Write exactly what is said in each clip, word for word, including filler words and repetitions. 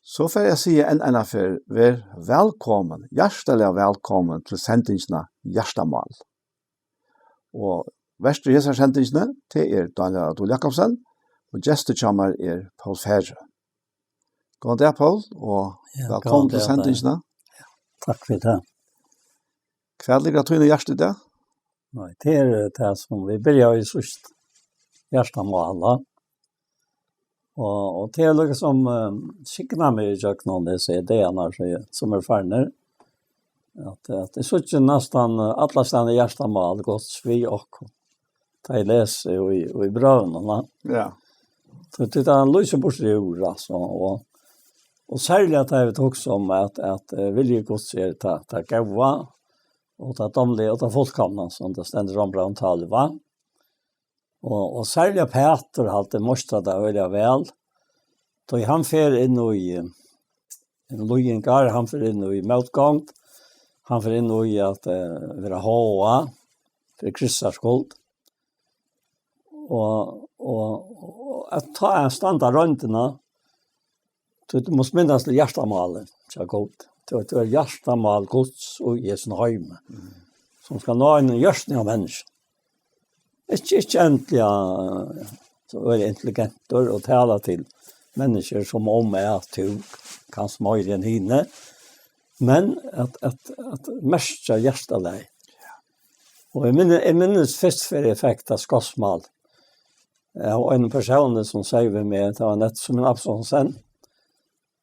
So fari eg at siga enn eina ferð, ver vælkomin, hjartaliga vælkomin til sendingina Hjartamál. Og vertur í hesari sendingini, tað er Daniel Adol Jakobsen, og gestur hjá mær er Poul Færø. Góðan dag, Poul, og Ja, vælkomin góðan til dag, sendingina. Takk fyri tað. Hvat liggur á tínum hjarta í dag? Nei, tað er, eh, tað sum vit byrjaðu í síðst, Hjartamál, ja. Og, og tað er líkasum, eh, signað meg ígjøgnum hesar dagarnar, so eg, sum eru farnir, at, at eg síggi næstan, eh, allastaðni Hjartamál Guds við okkum. Tá eg lesi í, í brøvunum, va? Ja. So tað er ein lýsir burtur úr, altso, og, og serliga tá vit hugsa um at, at, eh, vilji Guds er tað, tað góða, og tað dámliga, og tað fullkomna, sum tað stendur í Rómbrævinum tólv, va? Og, og serliga Pætur, haldi eg, meistrar tað veldiga væl. Tá hann fer inn í, eh, líðingar, hann fer inn í mótgongd, hann fer inn í at, eh, vera háða fyri Krists skuld. Og, og, og at tá hann standa royndina, tú, tú mást minnast til hjartamálið, tja, Gud. Tú, tú er hjartamál Guds og í hesum heimi, Mm. sum skal ná inn í hjørtuni av menniskjum. Ikki, ikki endiliga, eh, so er intelligentur og tala til menniskjur sum um at tú kanst meira enn hini, men at, at, at merkja hjartalagið. Og eg minni-, eg minnist fyrst fyri eg fekk tað skotsmál. Av einum persóni sum segði við meg, tað var nett sum ein Absalonsen,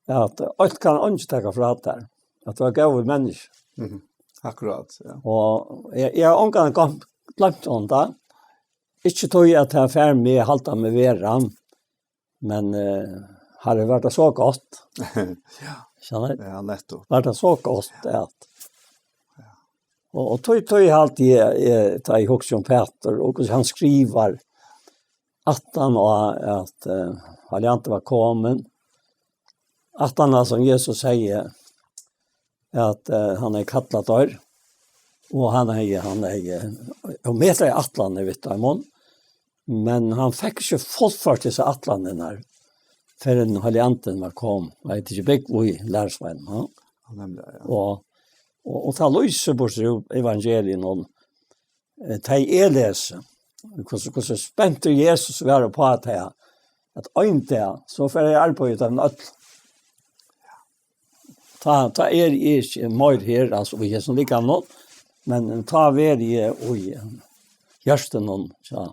at alt kann eingin taka frá tær, at tú er góður menniskja. Mhm. Akkurát, ja. Og eg, eg havi ongan gloymt, gloymt honum tað. Ikki tí at tað fær meg at halda meg vera, men, eh, Harri, var tað so gott? Ja. Skilur? Ja, nettupp. Var tað so gott, at Og, og tøy, tøy haldi eg, eg, tá eg hugsi um Pætur, og hvussu hann skrivar, aftan á at, eh, Heilagi Andi var komin, aftan á sum Jesus segði, at, eh, hann hevði kallað teir, og hann hevði, hann hevði, og metlaði ætlanir við teimum, men hann fekk ikki fullført hesa ætlanina her, fyrr enn Heilagi Andin var komin. Hann hevði tikið búgv í lærisveinunum, ha? Ja, nemliga, ja. Og, og, og tað lýsir burtur úr evangelium, eh, tey eg lesi, hvussu, hvussu spentur Jesus var uppá tað, at ein dag, so fer eg arbeiði teimum øll. Tá, tá er eg ikki meir her, altso, í hesum likaminum, men tá verði eg í hjørtunum, ja,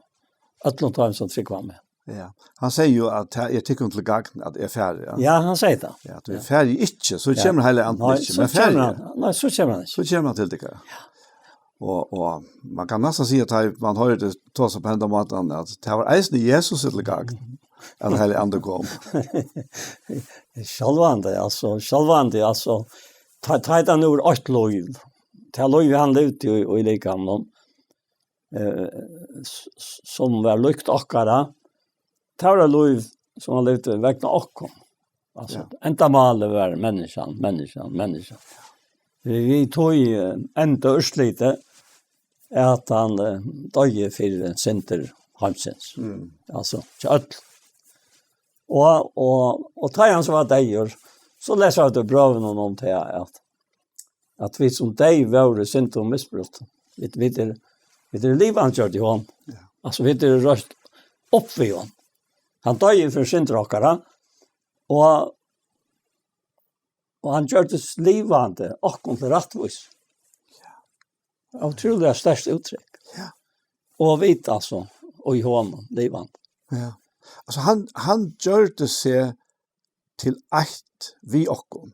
øllum teimum sum trúgva meg. Ja. Hann segði jo at tað er tykkum til gagn at eg fari, ja. Ja, hann segði tað. Ja, tú Ja. fari ikki, so Ja. kemur Heilagi Andin Nei, ikki, so men fari kemur eg, hann. Nei, so kemur hann ikki. so kemur hann til tykkara. Og, og man kann næstan siga at tá man hoyrir tað tosa á hendan mátan, at tað var eisini Jesus til gagn, at Heilagi Andin kom. Sjálvandi, altso, sjálvandi, altso, tá, tá er tað nú eitt lív. Tað lívið hann livdi í, í likaminum, eh, s-, s-, sum var líkt okkara, tað var eitt lív sum hann livdi vegna okkum. Altso, Ja. endamálið var menniskjan, menniskjan, menniskjan. Vit, vit tóku, eh, enda úrslitið, at hann, eh, doyði fyri syndir heimsins. Mm. Altso, til øll. Og, og, og tá hann so var deyður, so lesa vit í brøvunum um tað, at, at vit sum deyð vóru í synd og misbrot, vit, vit eru, vit eru livandi gjørd í honum. Ja. Altso, vit eru reist upp við honum. Hann doyði fyri syndir okkara, og, og hann gjørdist livandi, okkum til rættvísi. Ótrúliga sterkt úttrykk. Ja. Og vit, altso, og í honum, livandi. Ja. Altso, hann, hann gjørdi seg til eitt við okkum.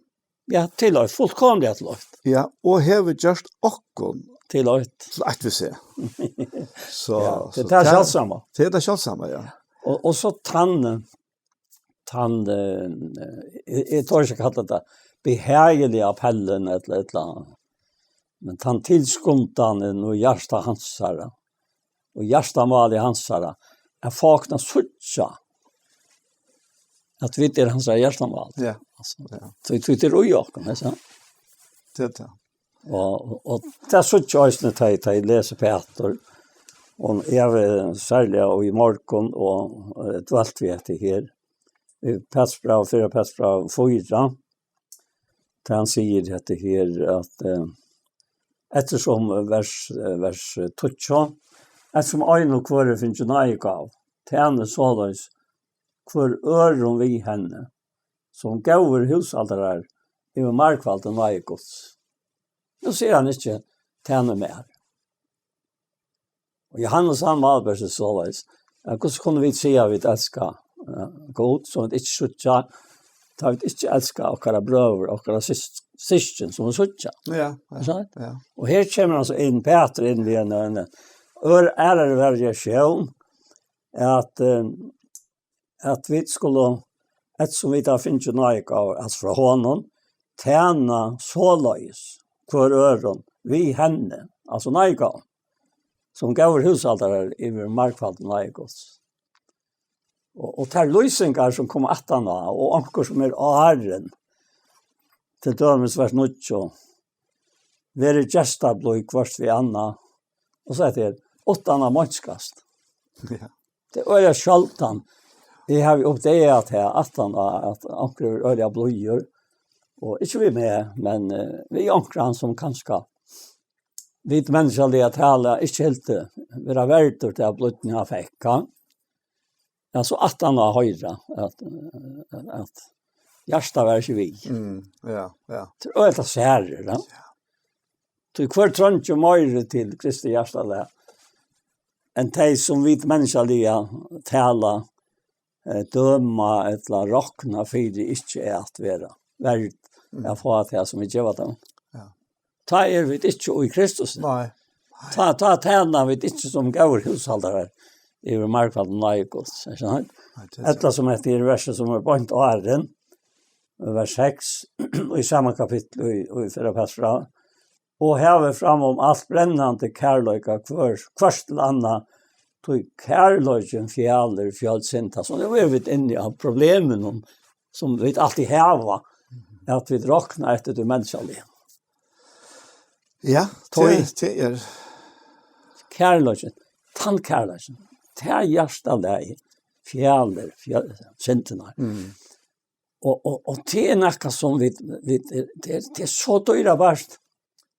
Ja, til eitt, fullkomliga til eitt. Ja, og hevur gjørt okkum Til eitt. til eitt við seg. So, Ja, tað er so tað tað, sjálvsama. tað er tað sjálvsama, ja. Og, og so tann, tann, eh, eg, eg tóri ikki at kalla tað behagiliga appellin ella, ella, men tann tilskundanin og hjarta hansara, og hjartamálið hansara, at fáa okkum at síggja, at vit eru hansara hjartamál. Ja. Altso, Ja. tí, tí tað er í okkum, ikki sant? Tað er tað. Og, og tað síggi eg eisini, tá eg, tá eg lesi Pætur, og eg havi serliga í morgun og, eh, dvalt við hetta her, í Pætursbrævi, fyrra Pætursbrævi fýra, tá hann sigur hetta her, at, eh, eftirsum vers, eh, vers tíggju, eftirsum ein og hvør hevur fingið náðigávu, tænið soleiðis hvør øðrum við henni, sum góðir húshaldarar yvir margfaldu náði Guds. Nú sigur hann ikki, tænið mær. Og Jóhannes, hann málbar seg soleiðis, at hvussu kunnu vit siga, at vit elska, eh, Gud, sum vit ikki síggja, tá vit ikki elska okkara brøður, okkara syst-, systkin, sum vit síggja? Ja, ja, ja. Og her kemur hann so inn, Pætur inn við ein, ein ør-, aðrari variatión, at, eh, at vit skulu, eftirsum vit hava fingið náðigávu, altso frá honum, tæna soleiðis hvør øðrum við henni, altso náðigávu, sum góðir húshaldarar yvir margfaldu náði Guds. Og, og tær lýsingar, sum koma aftan á, og onkur, sum er áðrenn, til dømis vers níggju, verið gestablíð hvørt við annað, og so eftir, uttan at meinskast. Ja. Tað er øgiliga sjáldan, eg havi uppdagað tað, at hann, at onkur er øgiliga blíður, og ikki við meg, men, eh, við onkran, sum kanska vit menniskjaliga tala ikki hildu vera verdur til at blídni hann fekk, ha? Ja, so at hann at hoyra, at, at hjartað var ikki við. Mm, ja, ja. Tað er øgiliga sært, ja. Ja. Tí hvør treingir meira til Kristi hjartalag enn tey, sum vit menniskjaliga tala, eh, døma ella rokna fyri ikki at vera verd, mm, at fáa tað, sum vit geva teimum? Ja. Tá eru vit ikki í Kristus. Nei. Tá, tá tæna vit ikki sum góðir húshaldarar yvir margfaldan náði Guds, ikki sant? Nei, tað er ella sum hetta er versið, sum er beint áðrenn, vers seks, í sama kapitli, í, í fyrra Pætursbrævi. Og havið framum alt brennandi kærleika hvør, hvørt til annað, tí kærleikin fjalir fjøld synda. So nú eru vit inni á problemunum, sum vit altíð hava, at vit rokna eftir tí menniskjaliga. Ja, tí tað, tað er kærleikin, tann kærleikin, tað hjartalagið fjalir fjø-, syndirnar. Mm. Og, og, og tað er nakað sum vit, vit, tað er, tað er so dýrabært,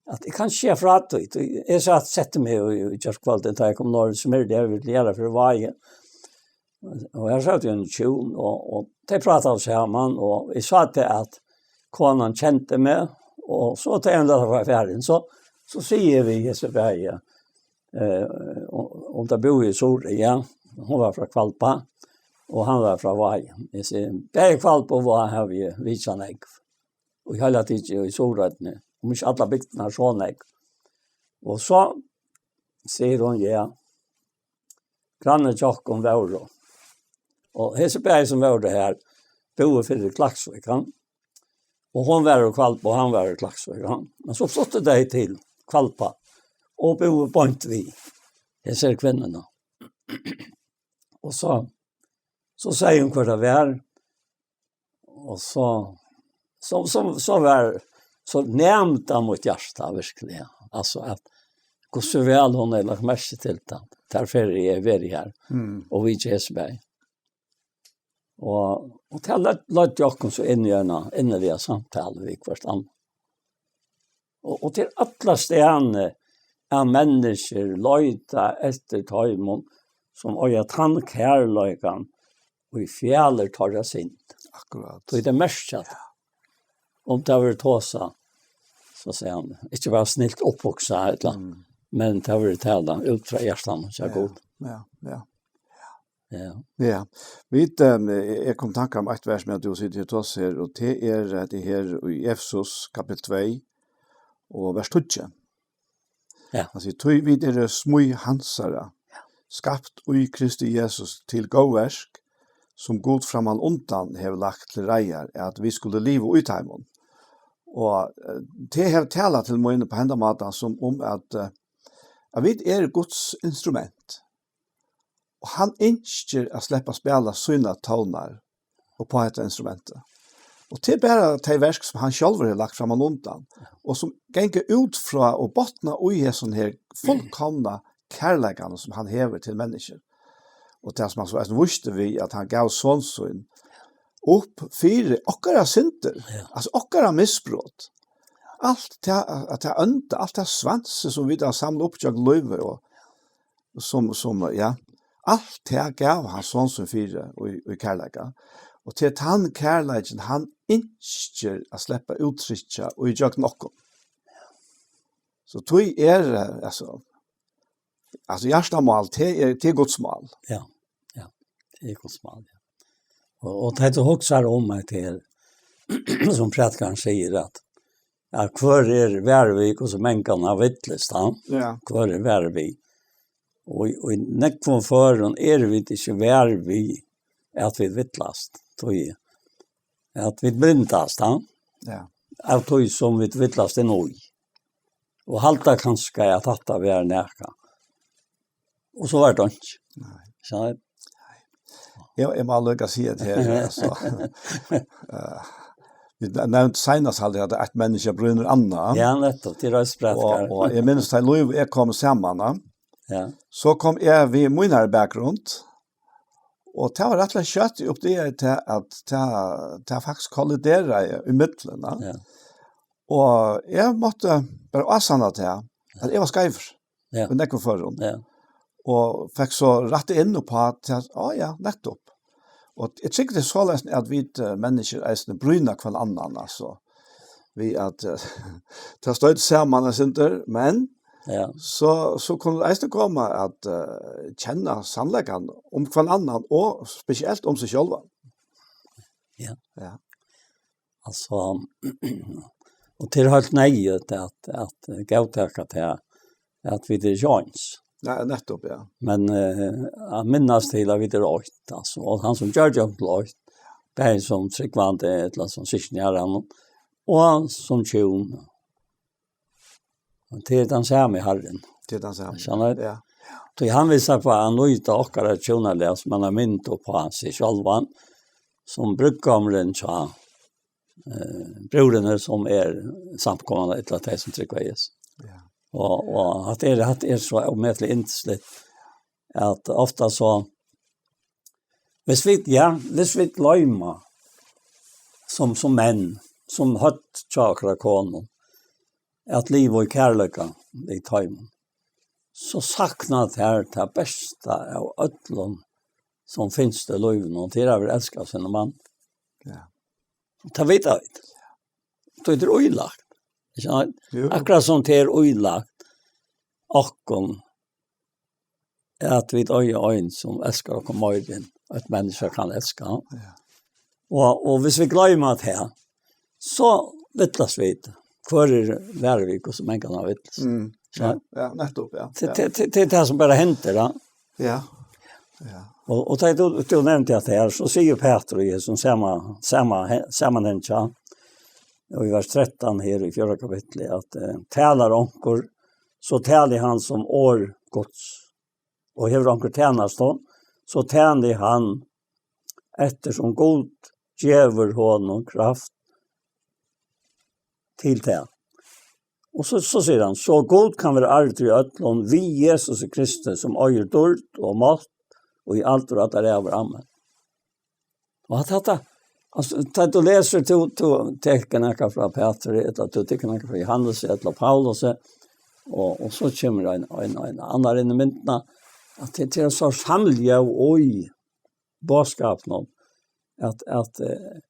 at eg kann ikki siga frá tí. Tí eg satt, setti meg í, í gjárkvøldið, tá eg kom norður, sum er tað, eg vil gera fyri Vági. Og her satt ein hjún, og, og tey prátaðu saman, og eg sá tað, at konan kendi meg, og so, tá hon var farin, so, so sigi eg við hesi bæði, eh, um tey búðu í Suðuroy, ja. Hon var frá Hvalba, og hann var frá Vági. Eg sigi, bæði Hvalba og Vág havi eg vitjað nógv. Og heila tikið í Suðuroynni, um ikki allar bygdirnar, so nógv. Og so sigur hon, ja, grannar hjá okkum vóru. Og hesi bæði, sum vóru her, búðu fyrr í Klaksvík, ja. Og hon var úr Hvalba, og hann var úr Klaksvík, ja. Men so fluttu tey til Hvalba og búðu beint við hesar kvinnurnar. Og so, so segði hon, hvør tað var, og so, so, so, so var, so nemdi mítt hjarta virkliga. Altso, at hvussu væl hon hevði lagt merki til tað, tær ferðir eg havi verið her, mm, og vitjað hesi bæði. Og, og tað leid-, leiddi okkum so inn í eina inniliga samtalu við hvørt annað. Og, og til alla staðni, at menniskjur leita eftir teimum, sum eiga tann kærleikan, ið fjalir teirra synd. Akkurát. Tí tað merkja tað. Um tað verður tosað, so sigur hann, ikki bara snilt upphugsað, ella, mm, men tað verður talað út frá hjartanum, sigur, ja, Gud. Ja, ja. Ja. Ja. Vit, ehm, eg, eg kom í tankar um eitt vers, meðan tú situr her og tosar her, og tað er, eh, tað her í Efesus kapittul tvey og vers tíggju. Ja. Hann sigur, tí vit eru smíð hansara, ja, skapt í Kristi Jesus til góð verk, sum Gud frammanundan hevur lagt til reiðar, at vit skulu liva í teimum. Og, eh, tað hevur talað til mín á hendan mátan, sum um at, eh, at vit eru Guds instrument. Og hann ynskir at sleppa at spæla sínar tónar uppá hetta instrumentið. Og tað er bara tey verk, sum hann sjálvur hevur lagt frammanundan, og sum ganga út frá og botna í hesum her fullkomna kærleikanum, sum hann hevur til menniskjur. Og tað, sum hann so eisini vísti við, at hann gav son sín, upp fyri okkara syndir, Ja. Altso okkara misbrot. Alt tað, at tað ónda, alt tað svansi sum vit hava samlað upp gjøgnum lívið, og sum, sum, ja, alt tað gav hann son sín fyri í, í kærleika. Og til tann kærleikin, hann ynskir at sleppa úttrykkja í gjøgnum okkum. So tí er, eh, altso, altso hjartamál, tað er, tað er Guds mál. Ja, ja. Tað er Guds mál, ja. Og, og tað tú hugsar um at tað er, sum prædikarin sigur, at, at hvør er vær við, og so mengan har villist, ja. Ja. Hvør er vær við? Og í, og í nógvum førum eru vit ikki vær við, at vit villast, tí at vit blindast, ja. Ja. Av tí sum vit villast inn í. Og halda kanska at hatta var nakað. Og so var tað ikki. Nei. So, Ja, eg má líka siga at her, altso, eh, vit nevndu seinast, haldi eg, at eitt menniskja brýnir annað. Ja, nettupp, tað er Og, sprettar. Og eg minnist, tá Lív og eg komu saman, ja. Ja. So kom eg við mínari bakgrund, og tað var rættiliga skjótt eg uppdagaði tað, at tað, tað faktiskt kollideraði í millum, ja. Ja. Og eg mátti bara ásanna tað, at eg var skeivur Ja. í nógvum førum. Ja. Og fekk so rætt inn upp á at, á ja, nettupp. Og eg trúgvi, tað er soleiðis, at vit, eh, menniskjur eisini brýna hvønn annan, altso. Við at, eh, tað stoyta saman eitt sindur, men Ja. so, so kunnu vit eisini koma at, eh, kenna sannleikan um hvønn annan og spesielt um seg sjálvan. Ja. Ja. Altso, og tað er heilt neyðugt at, at góðtaka tað, at vit eru ikki eins. Ja, nettupp, ja. Men, eh, at minnast til at vit eru eitt, altso, og hann sum gjørdi okkum til eitt, bæði sum trúgvandi, ella sum systkin í Harranum, og sum hjún. Og tað er tann sami Harrin. Tað er tann sami. Skilur? Ja. Tí hann vil sleppa at nýta okkara hjúnalag sum eina mynd upp á seg sjálvan, sum brúðgómurin hjá, eh, brúðrini sum er samkoman, ella tey sum trúgva Jesus. Ja. Og, og at er, at er so ómetaliga yndisligt, at ofta so, hvis vit, ja, hvis vit gloyma, sum, sum menn, sum høvd hjá okkara konum, at liva í kærleika við teimum, so sakna tær tað besta av øllum sum finst í lívinum, og tað er at vera elskað av sínum manni. Ja. Tað vita vit. Tí tað er ílagt. Ikki sant? Jú. Akkurát sum tað er ílagt okkum at vit eiga ein sum elskar okkum meira enn eitt menniskja kann elska. Ja. Og, og hvis vit gloyma tað, so villast vit. Hvør er vær við, hvussu mangan hann villist. Mm. Ja, ja, nettupp, ja. Tað, Ja. tað, tað, tað er tað sum bara hendir, ja. Ja. Ja. Og, og tá tú, tú nevndi at her, so sigur Petur í hesum sama, sama he-, samanhangi, og í vers trettan her í fjórða kapitli, at, eh, talar onkur, so tali hann sum orð Guds. Og hevur onkur tænastu, so tæni hann eftir sum Gud gevur honum kraft til tað. Og so, so sigur hann, so Gud kann vera ærdur í øllum við Jesus Kristi, sum eigur dýrd og mátt og í aldur allar ævir. Amen. Og at hatta, altso, tá tú lesur, tú, tú tekur nakað frá Petri, ella tú tekur nakað frá Johannes, ella Paulus, og, og so kemur ein, ein, ein annar inn í myndina, at tað, tað er so samljóð í boðskapinum, at, at, eh,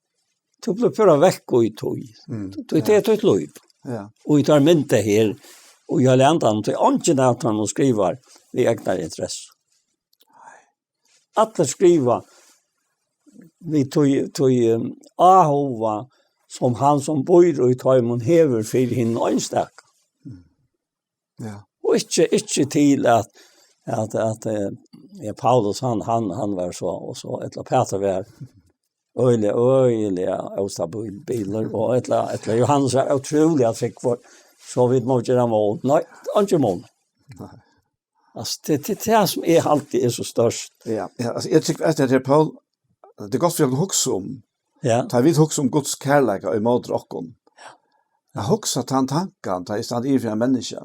tú blívur púra vekk í tí. Mm, Tí ja. tað er títt lív. Ja. Og í tær myndir her, og í Heilaga Andanum, tí eingin av teimum skrivar við egnar interessu. Allir skriva við tí, tí, um, áhuga, sum hann sum býr í teimum hevur fyri hinum einstaka. Mm. Ja. Og ikki, ikki til at, at, at, eh, ja, Paulus, hann, hann, hann var so, og so, ella Petur var øgiliga, øgiliga óstabil-, bilur, og ella, ella Johannes var ótrúliga tryggur, so vit mugu gera mun. Nei, ikki mun. Nei. Altso, tað, tað, tað sum eg haldi er so stórt. Ja, ja, altso, eg trúgvi, at tað er Paul, tað er gott fyri okkum at hugsa um. Ja. Tá vit hugsa um Guds kærleika ímóti okkum. Ja. At hugsa tann tankan, tá eg standi yvir fyri ein menniskja.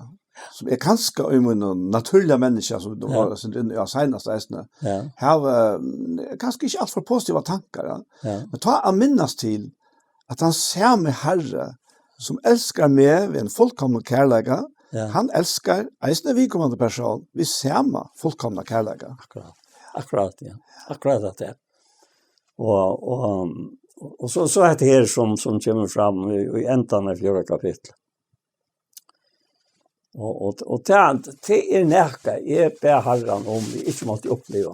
sum er kanska í mínum natúrliga menniskja, sum tú Ja. var sum inn á seinast eisini, Ja. hava, mm, kanska ikki alt for positiva tankar, ja. Ja. Men tá at minnast til, at hann sami Harri, sum elskar meg við ein fullkomnum kærleika, Ja. hann elskar eisini viðkomandi persón við sama fullkomna kærleika. Akkurát. Akkurát, ja. Akkurát at det. Og, og, og så, so er det her som, som kommer fram i, i enden av fjerde kapittel. Og, og, og det, det er noe jeg ber Herren om vi ikke måtte oppleve.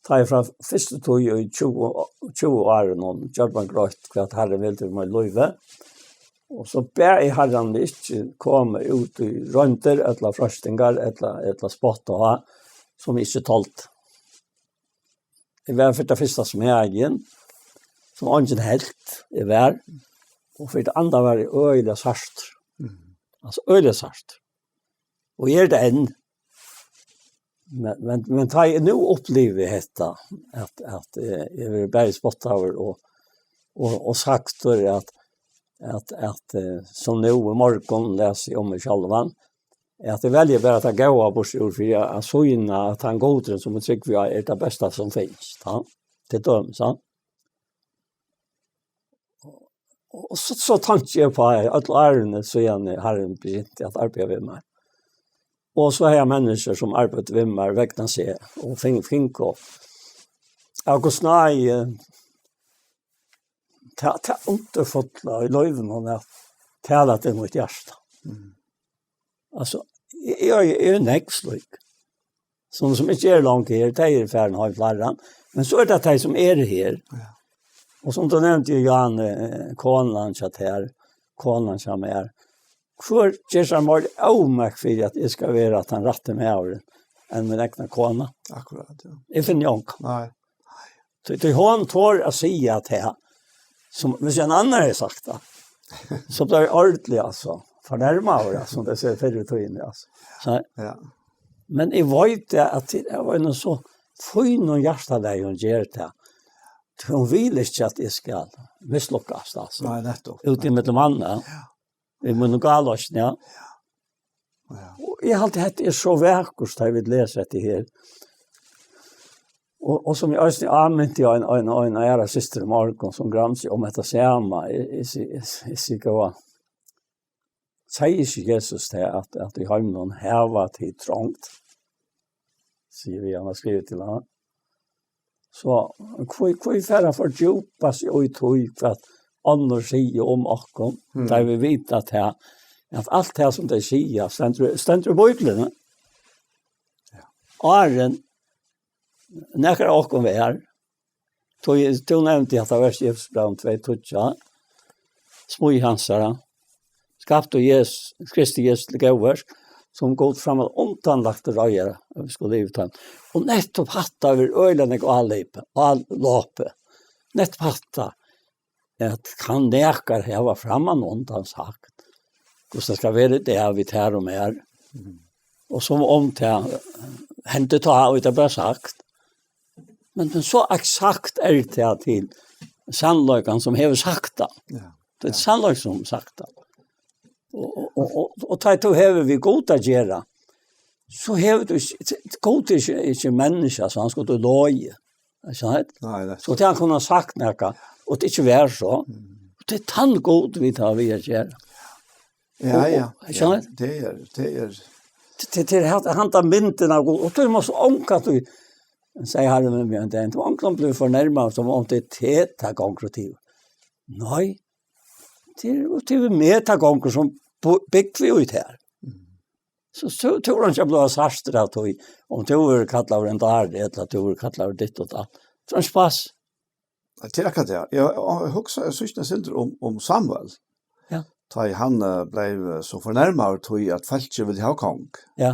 Ta jeg fra første tog i tjúgu, tjúgu år, noen gjør man greit, hva Herren vil til meg løyve. Og så ber jeg Herren vi ikke komme ut i rønter, eller frøstingar, eller, eller spotte ha, som vi ikke tålte. Jeg var for det første som jeg igjen, som ånden helt, jeg var, og for det andre var jeg øyelig sørst. Mm. Altså øyelig sørst. Og jeg er det enn. Men, men, men ta jeg nå oppleve dette, at, at eh, jeg vil bare spotte over og, og, og sagt for at, at, at eh, som nå i morgen leser jeg om meg selv, at jeg velger bare at jeg går bort ur for jeg er så inne at han godren som jeg trykker vi er, er det beste som finnes. Ja? Til dømes, ja. Og så, så tenkte jeg på at alle ærene, så gjerne har en begynt at arbeide ved meg. Og så har jeg mennesker som arbeider ved meg, vekkene seg, og fing, fing og August Nye, ta, ta underfotla i løven, og jeg taler til mitt hjerte. Mm. Altså, jeg, jeg, jeg er jo nekst slik. Som, som ikke er langt her, de er ferdig har flere. Men så er det de som er her. Ja. Og som du nevnte, Jan, eh, konan satt her, konan som er. Hvor gjør seg mer avmakt for at jeg skal være at han retter meg av det, enn min egen kone? Akkurat, ja. Jeg finner jo ikke. Nei. Så, så hun tør å si at jeg, som, hvis en annen har sagt det, så blir det ordentlig, altså. For nærmere, som det ser før ut og inn, altså. Så, Ja. Men jeg vet det, at det var noe så fint og hjertelig hun gjør det. Hun vil ikke at jeg skal mislykkes, altså. Nei, nettopp. Ute i mitt mann, ja. Ja. I min galosjen, ja. Ja. Og jeg har alltid hatt det så vakkert, da jeg vil lese dette her. Og, og som jeg også anmynte en, en, en av æra søstre i morgen, som grammer seg om dette samme, jeg, jeg, jeg, jeg, jeg sier ikke hva. Sier ikke Jesus til at, at i heimen har det trångt? Sier vi, han har skrevet til ham. Så, hvor, hvor færre fordjupa seg i tog, hva andre sier om oss, Mm. der vi vet at her, at alt det som de sier, stendur, stendur i Bibelen. Ja. Åren, nekker av oss er, tog, du nevnte at det var Efeserbrevet tvey tólv, smíð hansara, skapt av Jesus, Kristi Jesus til góðverk, sum Gud framman undan lagt til reiðar, at vit skulu liva í teimum. Og nettopp hatta er øgiliga nógv álopið, álopið. Nettopp hatta, at kann nakar hava framman undan sagt, hvussu tað skal vera, tað hava vit her og meir. Og sum um tað hendi tá, og tað bara sagt. Men, men so eksakt er tað til sannleikan sum hevur sagt tað. Ja. Tað er sannleikin sum sagt tað. Og, og, og, og, og tá tú hevur við Gud at gera, so hevur tú ikki, Gud er ikki, ikki menniskja, so hann skuldi logið. Ikki sant? Nei, nei. So tað hann kundi sagt nakað, og tað ikki var so. Mm. Og tað er tann Gud vit hava við at gera. Ja, Og, ja. og, Ikki Ja, sant? det er, det er. Tað, tað, tað er hann, hann er myndin av Gud, og tú mást onga, tú, sigur Harrin við meg ein dag, tú onga blivur fornærmaður, sum um tað er tað gongur til. Nei, tað er, tað er meg tað gongur sum bu-, búgvi út her. Mm. So, so, tú er ikki blivin sartur av tí, um tú er kallaður ein Dari, ella tú er kallaður ditt og datt. So er spass. Ja, tað er akkurát tað. Eg, eg hugsi, eg síggi eitt sindur um, um Samuel. Ja. Tá ið hann, eh, bleiv, eh, so fornærmaður, tí at fólkið vildi hava kong. Ja.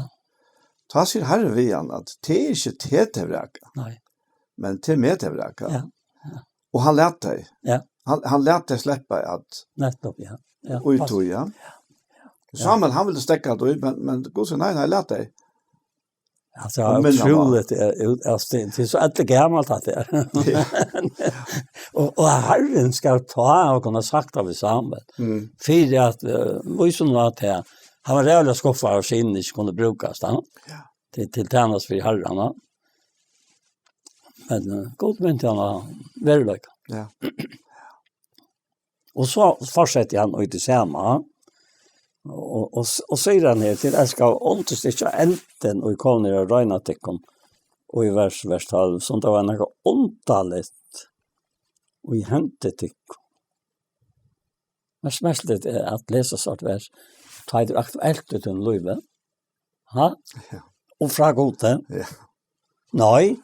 Tá sigur Harrin við hann, at tað er ikki teg tey vraka, Nei. men tað er meg tey vraka. Ja. Ja. Og hann læt tey. Ja. Hann, hann læt tey sleppa at Nettopp, ja. Ja, í pass. Tí, ja. Ja. Samuel, hann vildi steðga tí, men, men Gud sigur, nei, nei, læt tey. Altso, Og minna meg. Utroligt, det er, jo, altso, det, det er så alt det gamle at det er. Ja. og, og Harrin skal ta og kunna sagt av Samuel. Mm. Fyri at, eh, vísa nú at her, Hann var ræðuliga skuffaður av, at synirnir ikki kundu brúkast, ha? Ja. Til, til tænastu fyri Harran, ha? Men, eh, Gud menti hann av veruleika. Ja. Og so fortsetti hann í tí sama, og, og, og sigur hann her til, eg skal undirstrika endin, og eg kom niður at royna tykkum, og í vers, vers tólv, sum tað var nakað undarligt, og í hendi tykkum. Men smertligt er at lesa sort vers, tá er aktuelt í tínum lívi. Ha? Ja. Og frá Gudi. Ja. Nei.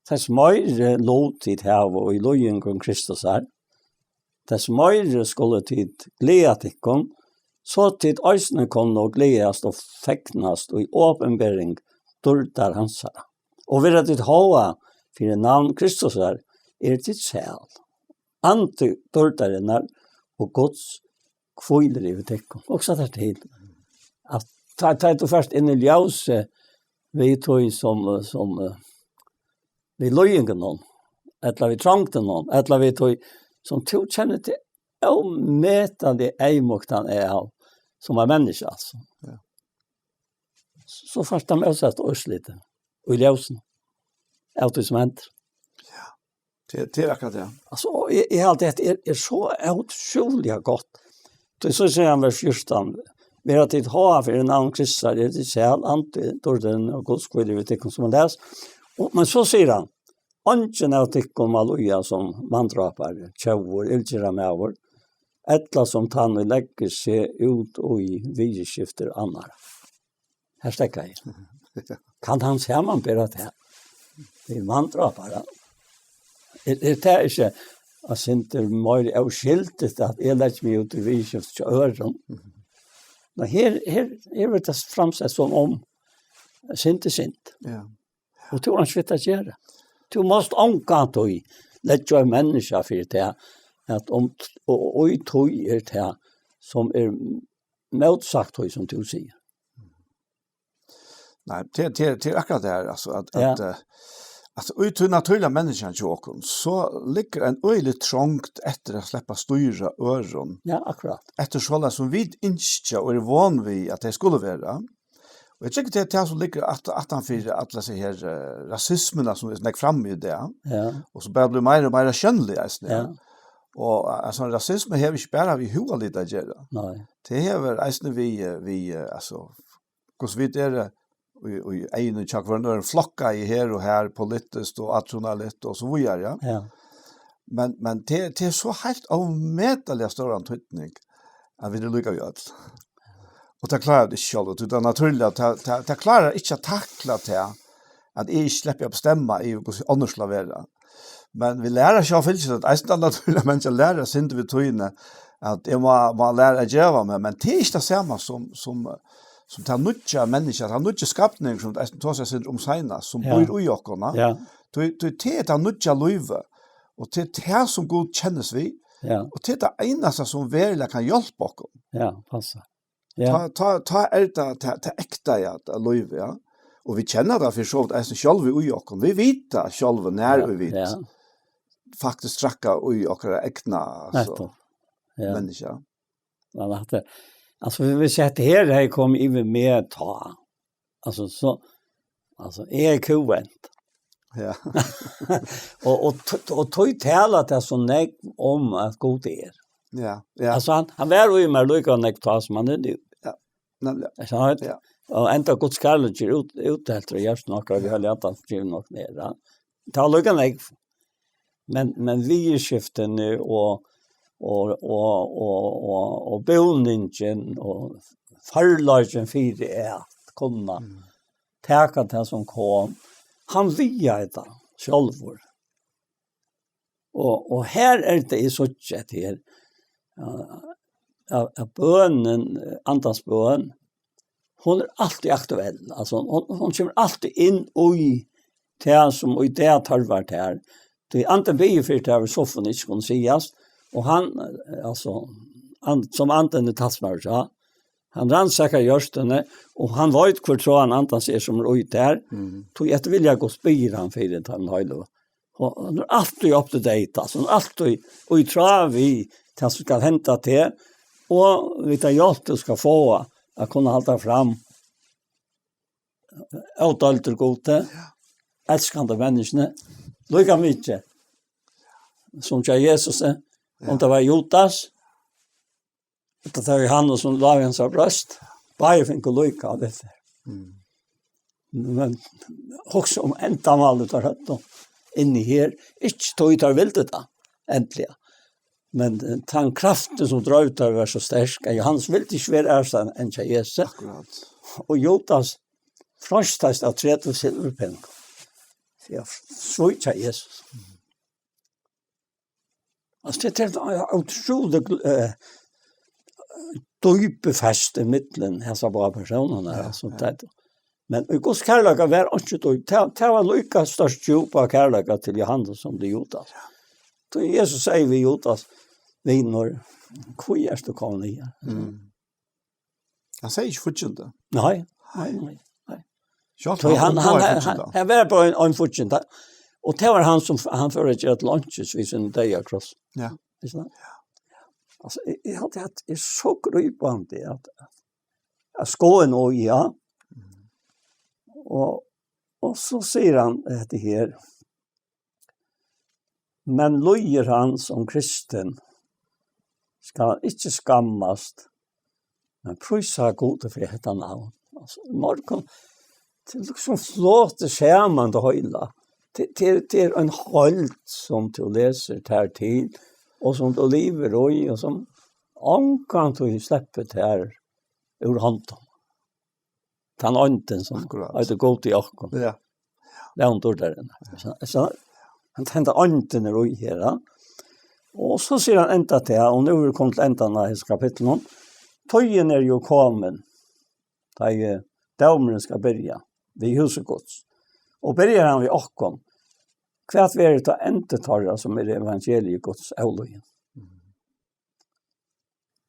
Tess meiri lut tit hava í líðingum Kristusar, tess meiri skulu tit gleða tykkum, so tit eisini kunnu gleðast og fegnast í opinbering dýrdar hansara. Og vera tit háað fyri navn Kristusar, er tit sæl. Andi dýrdarinnar og Guds hvílir yvir tykkum. Hugsa tær til, at tá, tá tú fert inn í ljósið við tí sum, sum, eh, við líðingunum, ella við trongdunum, ella við tí sum tú kennir til ómetaliga avmáttan av, sum er menniskja, altso. Ja. So fært tað mótsatta úrslitið í ljósinum av tí sum hendir. Ja. Tað, tað er akkurát tað. Altso, og eg, eg haldi, at tað er, er so ótrúliga gott. Tí so sigur hann, vers fjúrtan: Vera tit háað fyri navn Kristusar, er tit sæl, andi dýrdarinnar og Guds hvílir yvir tykkum, sum hann les. Og, men so sigur hann: Eingin av tykkum má líða sum manndrápari, tjóvur, illgerðarmaður, ella sum tann, ið leggur seg út í viðurskiftir annarra. Her steðgaði eg. Kann hann samanbera tað? Tað er manndrápari. Er, er tað ikki eitt sindur meira óskyldigt, at eg leggi meg út í viðurskifti hjá øðrum? Men her, her, her verður tað framsett sum um synd er synd. Ja. Og tú hevur einki við at gera. Tú mást ongantíð leggja eitt menniskja fyri tað, at um, og, og í tí er tað, sum er mótsagt tí, sum tú sigur. Nei, tað, tað, tað er akkurát tað her, altso, at, Ja. at, eh, at í tí natúrliga menniskjanum hjá okkum, so liggur ein øgilig trongd eftir at sleppa at stýra øðrum. Ja, akkurát. Eftir soleiðis sum vit ynskja og eru von við, at tey skulu vera. Og eg trúgvi, tað er tað sum liggur at, aftan fyri alla hesa her, eh, rasismuna, sum er nógv frammi í dag, Ja. og sum bara blívur meira og meira sjónlig eisini, Ja. Og, eh, altso, rasisma hevur ikki bara við hugalit at gera. Nei. Tað hevur eisini við, eh, við, eh, altso, hvussu vit eru, eh, í, í eyguni hjá hvørjum øðrum, flokkaði her og har, politiskt og átrúnaðarligt og so víðari, ja. Ja. Men, men tað, tað er so heilt ómetaliga stóran týdning, at vit eru líka við øll. Og tað klárar vit ikki sjálv, og tað er natúrligt, at tað, tað, tað klárar ikki at takla tað, at eg ikki sleppi at bestemma yvir, hvussu onnur skulu vera. Men vit læra sjálv fylgis, at eisini tað natúrliga menniskja læra eitt sindur við tíðini, at eg má, má læra at geva meg, men tað er ikki tað sama sum, sum, sum tað nýggja menniskja, tað nýggja skapning, sum eisini tosaði eitt sindur um seinast, sum Ja. býr í okkum, na? Ja. Tí, tí tað er tað nýggja lívið, og tað er tað sum Gud kennist við, Ja. og tað er tað einasta sum veruliga kann hjálpa okkum. Ja, passa. Ja. Tá, tá, tá er tað, tað, tað ekta, ja, tað lívið, ja. Og vit kenna tað fyri so vítt eisini sjálvi í okkum. Vit vita sjálvi nær Ja, og vit ja. faktiskt trakka í okkara egna, altso, Nettopp. Ja. menniskja. Men at det, altso, hvis hetta her hevði komið yvir meg tá, altso, so, altso, eg er kúvend. Ja. Og, og, t-, og tað talar tað so nógv um, at Gud er. Ja, ja. Altso, hann, hann var í mær líka nógv tá, sum hann er nú. Ja, nemliga. Er sant? Ja. Og enntá Guds kærleiki er út-, útheltur í hjarta okkara, vit hava latið hann givið okkum meir, ja. Tað var líka nógv. Men, men viðurskiftini og, og, og, og, og, og búningin og førleikin fyri at kunna Mm. taka tað sum kom, hann vigaði tað sjálvur. Og, og her er tað, eg síggi at her, eh, at, at bønin, eh, andans bøn, hon er altíð aktuell. Altso, hon, hon kemur altíð inn í tað, sum í dag tørvar tær. Tí andin biður fyri tær, við so sum ikki kunnu sigast, og hann, eh, altso, and-, sum andin er talsmaður hjá, hann rannsakar hjørtuni, og hann veit, hvør tráan andans er, sum er í tær. Mhm. Tí at vilja Guds biður hann fyri tann heilaga. Og hann er altíð up to date, altso, hann er altíð í tráð við tað sum skal henda tær, og við ta hjálp tú skal fáa at kunna halda fram, ódeildur Gudi, elskandi menniskjuni, líka mikið sum hjá Jesusi, um tað var Judas, ella tað var Jóhannes sum lá við hansara brjóst, báðir fingu líka av tí. Mm. Men hugsa um endamálið teir høvdu inni her, ikki tí teir vildu tað, endiliga. Men, eh, tann kraftin sum dreiv teir var so sterk, at Jóhannes vildi ikki vera aðrastaðni enn hjá Jesusi. Akkurát. Og Judas freistaðist av tretivu silvurpeningum. Fyri at svíkja Jesus. Altso, tað er ein ótrúlig, eh, dýpur festur ímillum hesar báðar persónarnar, ja, altso, ja. Tað, men í Guds kærleika var einki dýp. Tað, tað var líka stórt djúp av kærleika til Jóhannes sum til Judas. Ja. Tí Jesus sigur við Judas: "Vinur, hví ert tú komin higar?" Mm. Hann segði ikki fíggindi. Nei, nei, nei, nei. Sjálvt Tí hann, hann, hann, hann, hann var bara ein, ein fíggindi. Og tað var hann sum, hann fór at gera til einkis við sín deyða kross. Ja. Ikki sant? Altso, eg, eg haldi, at tað er so grípandi at, at skoðin og ja. Mm. Og, og so sigur hann hetta her: "Men lýðir hann sum kristin, skal hann ikki skammast, men prísa Gudi fyri hetta navn." Altso, í morgun, tað er líkasum flotið saman, tað heila. Tað, tað er, tað er ein heild sum tú lesur tær til, og sum tú livir í, og sum ongantíð sleppur tær úr hondum. Tann eindin sum Akkurát. Eitur Gud í okkum. Ja. Levndur der inne. Ja. So, so, hann, henda eindin er í her, ja. Og so sigur hann enda til, og nú er vit komin til endan av hesum kapitlinum. Tíðin er jú komin, tá ið dómurin skal byrja við húsi Guds. Og byrjar hann við okkum, hvat verður tá endi teirra, sum er evangeliið Guds avlýðing?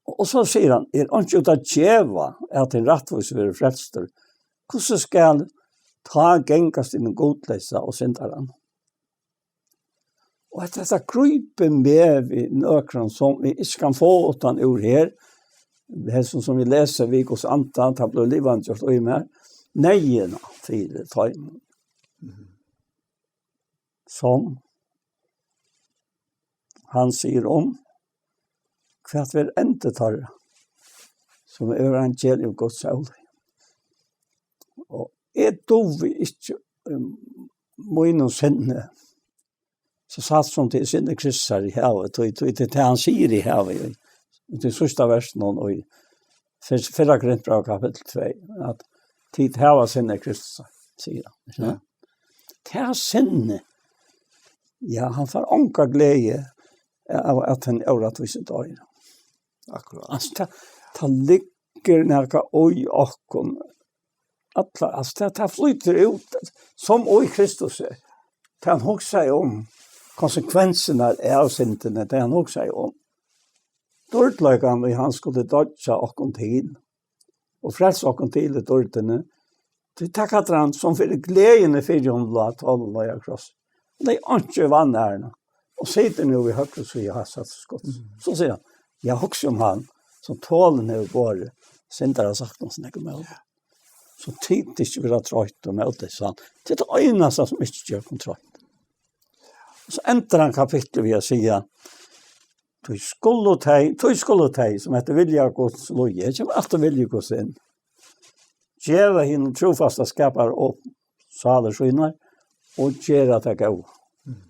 Og, og so sigur hann: "Er einki út at geva, at hin rættvísi verður frelstur? Hvussu skal tá gangast hinum gudleysa og syndaranum?" Og hetta, hetta grípur meg við nøkrum, sum eg ikki kann fáa uttan úr her, hesum sum eg lesi við Guds anda, tað blívur livandi gjørt í mær, neyðina fyri teimum. Mhm. Sum hann sigur um, hvat verður endi teirra, sum er evangelium Guds avlýðing? Og eg dugi ikki, um, mínum sinni, so satt sum tað er sinni Krists, eg havi, tí, tí, tí, tað hann sigur, eg havi, í, í tí síðsta versinum, og í fyr-, fyrra Korintbræv kapittul tvey, at tit hava sinni Krists, sigur hann. Ja. Tað sinnið, ja, hann fær onga gleði av at hann órættvísi doyr. Akkurát. Altso, tað, tað liggur nakað í okkum. Alla, altso, tað, tað flýtur út, sum í Kristus er. Tað hann hugsar um, konsekvensirnar av syndini, tað hann hugsar um. Dýrleikan, ið hann skuldi doyggja okkum til, og frelsa okkum til í dýrdini, tí tað kallar hann, sum fyri gleðini fyri honum lá tolin á kross. Og tað er einki vanærna. Og situr nú við høgru síðu á sæti Guds. Mm. So sigur hann: "Ja, hugsa um hann, sum tolin hevur borið syndarans saknum, sum ekkur møguligt. So tit ikki verða troytt og mótleys." Hann, tað er tað einasta sum ikki ger okkum troytt. Og so endar hann kapitlið við at siga: "Tí skulu tey, tí skulu tey, sum eftir vilja Guds lýða", her kemur aftur vilji Guds inn, "geva hinum trúfasta skapara upp sálir sínar og gera tað góða." Mm.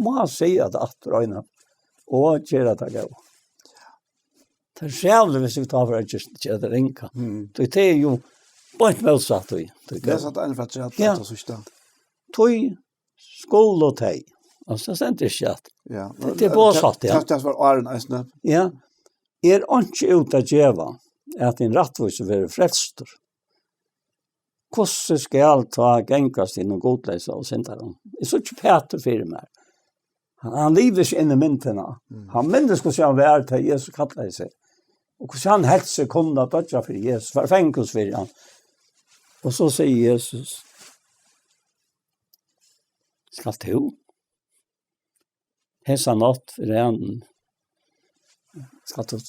Má siga tað aftur eina, "og gera tað góða." Tað er ræðuligt, viss vit tá fara at gera, gera tað ringa. Mm. Tí tað er jú beint mótsatt, tí, tí góða. Lesa tað eina afturat, ja, tað síðsta. Tí skulu tey. Altso, tað stendur ikki at. Ja, tað, tað er boðsátt, ja. Tað, tað var áðrenn eisini. Ja. "Er einki út at geva, at hin rættvísi verður frelstur? Hvussu skal tá gangast hinum gudleysa og syndaranum?" Eg síggi Pætur fyri mær. Hann, hann livir seg inn í myndina. Mm. Hann minnist, hvussu hann var, tá Jesus kallaði seg. Og hvussu hann helt seg kunna doyggja fyri Jesus, fara í fangahús fyri hann. Og so sigur Jesus: "Skalt tú hesa nátt fyri hann, skalt tú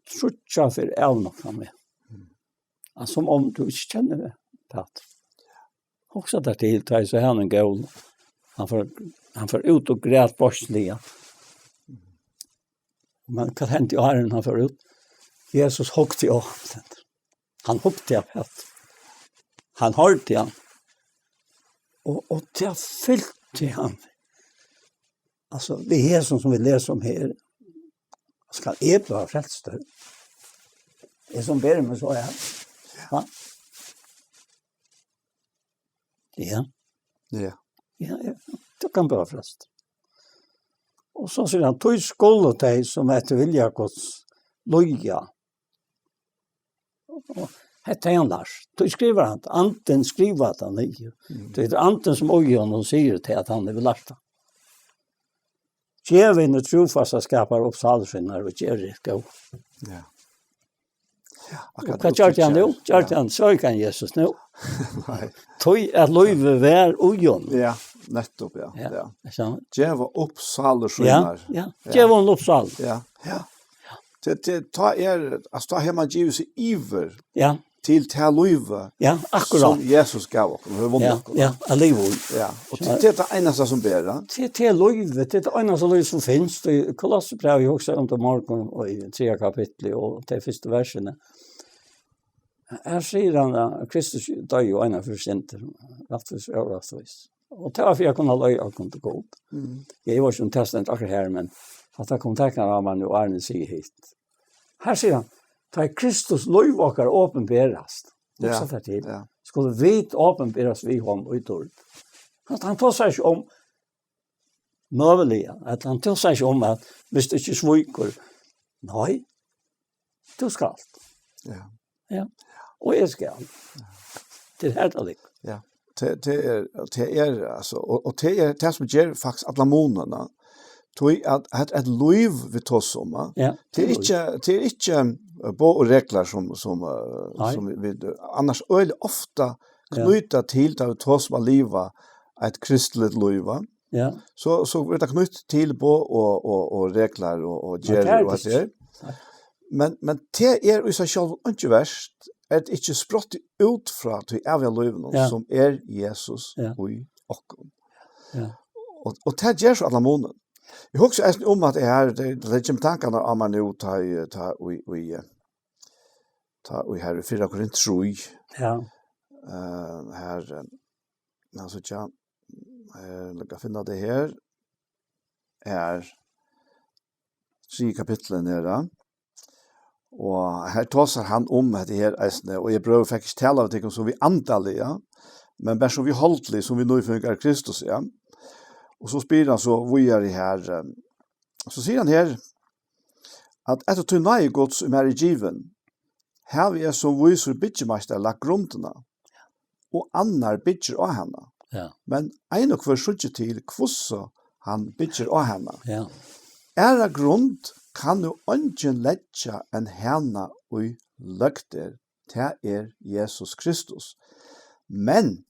tríggjar ferð avnokta meg." Ja, sum um tú ikki kennir tað. Hugsa tær til, tá eg sá hann ein gól. Hann fór, hann fór út og græt beinsliga. Men hvat hendi áðrenn hann fór út? Jesus hugdi á hann. Hann hugdi á hann. Hann hoyrdi hann. Og, og tað fylti hann. Altso, við hesum sum vit lesa um her, skal eg blíva frelstur? Eg sum beri meg so, ja. Ja. Ja. Ja. Ja, ja. Tú kanst blíva frelstur. Og so sigur hann, tí skulu tey, sum eftir vilja Guds, lýða. Og hetta er hann lært. Tí skrivar hann, andin skrivar tað niður. Mm. Tað er andin sum í honum sigur til at hann hevur lært tað. Gev henni trúfasta skapara upp sálir sínar og ger tað góða. Ja. Ja, og akkurát hvat gjørdi hann nú? Gjørdi ja. Hann, sveik hann Jesus nú? Nei. Tí at lívið var í honum. Ja, nettopp, ja. Ja, ja. Ikki sant? Geva upp sálir ja, sínar. Ja, ja. Geva honum upp sálir. Ja, ja. Til, til, tá er, altso, tá hevur man givið seg yvir ja. Til tað lívið ja, akkurát. Sum Jesus gav okkum, hevur vunnið ja, okkum. Ja, at liva í. Ja, og til, til tað einasta sum ber, ja. Til, til lívið, til tað einasta lívið sum finst. Í Kolossebrævið, eg hugsaði um tað í morgun, og í triðja kapitli, og tey fyrstu versini. Her sigur hann, at Kristus doyði jú eina ferð fyri syndir, rættvísir og órættvísir. Og tað var fyri at kunna leiða okkum til Gud. Mm. Eg var ikki um tað stendur akkurát her, men at tað kom teknar av mær nú, áðrenn eg sigi hitt. Her sigur hann, tá ið Kristus lív okkara opinberast, hugsa ja, tær til, ja. Skulu vit opinberast við honum í dýrd. Hann, hann tosar ikki um møguliga, at hann tosar ikki um at viss tú ikki svíkur, nei, tú skalt. Ja. Ja. Og eg skal. Tað er her tað liggur. Ja. Tað, tað er, tað er, altso, og, og tað er tað sum ger faktiskt allan munin, ja. Tí at, at eitt lív vit tosa um, ja. Ja, tað er ikki, tað er ikki, eh, boð og reglar sum, sum, eh, nei. Sum vit, vit, eh, annars øgiliga ofta ja. Knýta til, tá vit tosa um at liva eitt kristligt lív, ja. Ja. So, so er tað knýtt til boð og, og, og reglar og, og ja, gerðir og alt tað. Nei. Men, men tað er í seg sjálvum ikki verst, er tað ikki sprottið út frá tí æviga lívinum, ja. Sum er Jesus ja. Í okkum. Ja. Og, og tað ger so allan munin. Eg hugsi eisini um at eg her, tað, tað kemur tankarnar á mær nú, tá eg, tá í, í, eh, tá í her í fyrra Korint trý. Ja. Eh, her, eh, altso, tja, eh, lat meg finna tað her. Her. Triðja kapittul her, ja. Og her tosar hann um hetta her eisini, og eg, brøður, fekk ikki talað við tykkum sum við andaliga, men bara sum við holdlig, sum við nýfødingar í Kristus, ja. Og so spyr hann so víðari her, eh, so sigur hann her, at eftir tí náði Guds, sum mær er givin, havi eg sum vísur byggimeistari lagt grundina, og annar byggir á hana. Ja. Men ein og hvør síggi til, hvussu hann byggir á hana. Ja. Aðra grund kann nú eingin leggja enn hana, ið løgd er, tað er Jesus Kristus. Men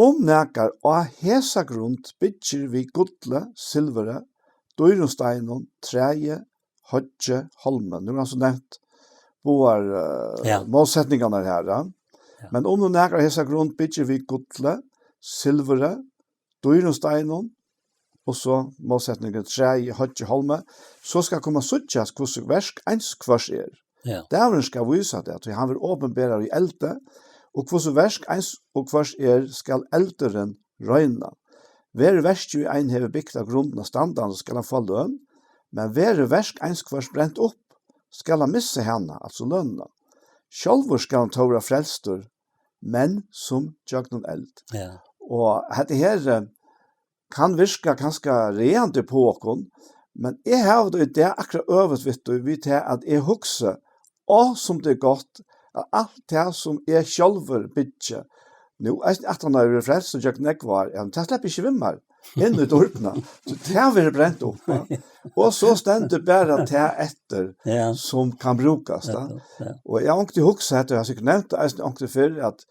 um nakar á hesa grund byggir við gulli, silvuri, dýrum steinum, træi, hoyggi, hálmi. Nú er hann so nevnt báðar, eh, ja. Málsetningarnar her, ja. Ja. Men um nú nakar á hesa grund byggir við gulli, silvuri, dýrum steinum, og so málsetningurin træi, hoyggi, hálmi, so skal koma at síggjast, hvussu verk eins hvørs er. Ja. Dagurin skal vísa tað, tí hann verður opinberaður í eldi, og hvussu verk eins og hvørs er, skal eldurin royna. Verður verkið, ið ein hevur bygt á grundina, standandi, skal hann fáa løn, men verður verk eins hvørs brent upp, skal hann missa hana, altso lønina. Sjálvur skal hann tó verða frelstur, men sum gjøgnum eld. Ja. Og hetta her, eh, kann virka kanska ræðandi upp á okkum, men eg havi tað í dag akkurát øvugt við tí, við tað at eg hugsi, á, sum tað er gott, at alt tað sum eg sjálvur byggi, nú eisini aftan á eg verið frelst og gjøgnum nógv ár, ja, men tað sleppur ikki við mær inn í dýrdina. So tað verður brent upp, ja. Og so stendur bara tað eftir, ja. Sum kann brúkast, ja. Nettupp, ja. Og eg havi onkuntíð hugsað hetta, eg havi sikkurt nevnt tað eisini onkuntíð fyrr, at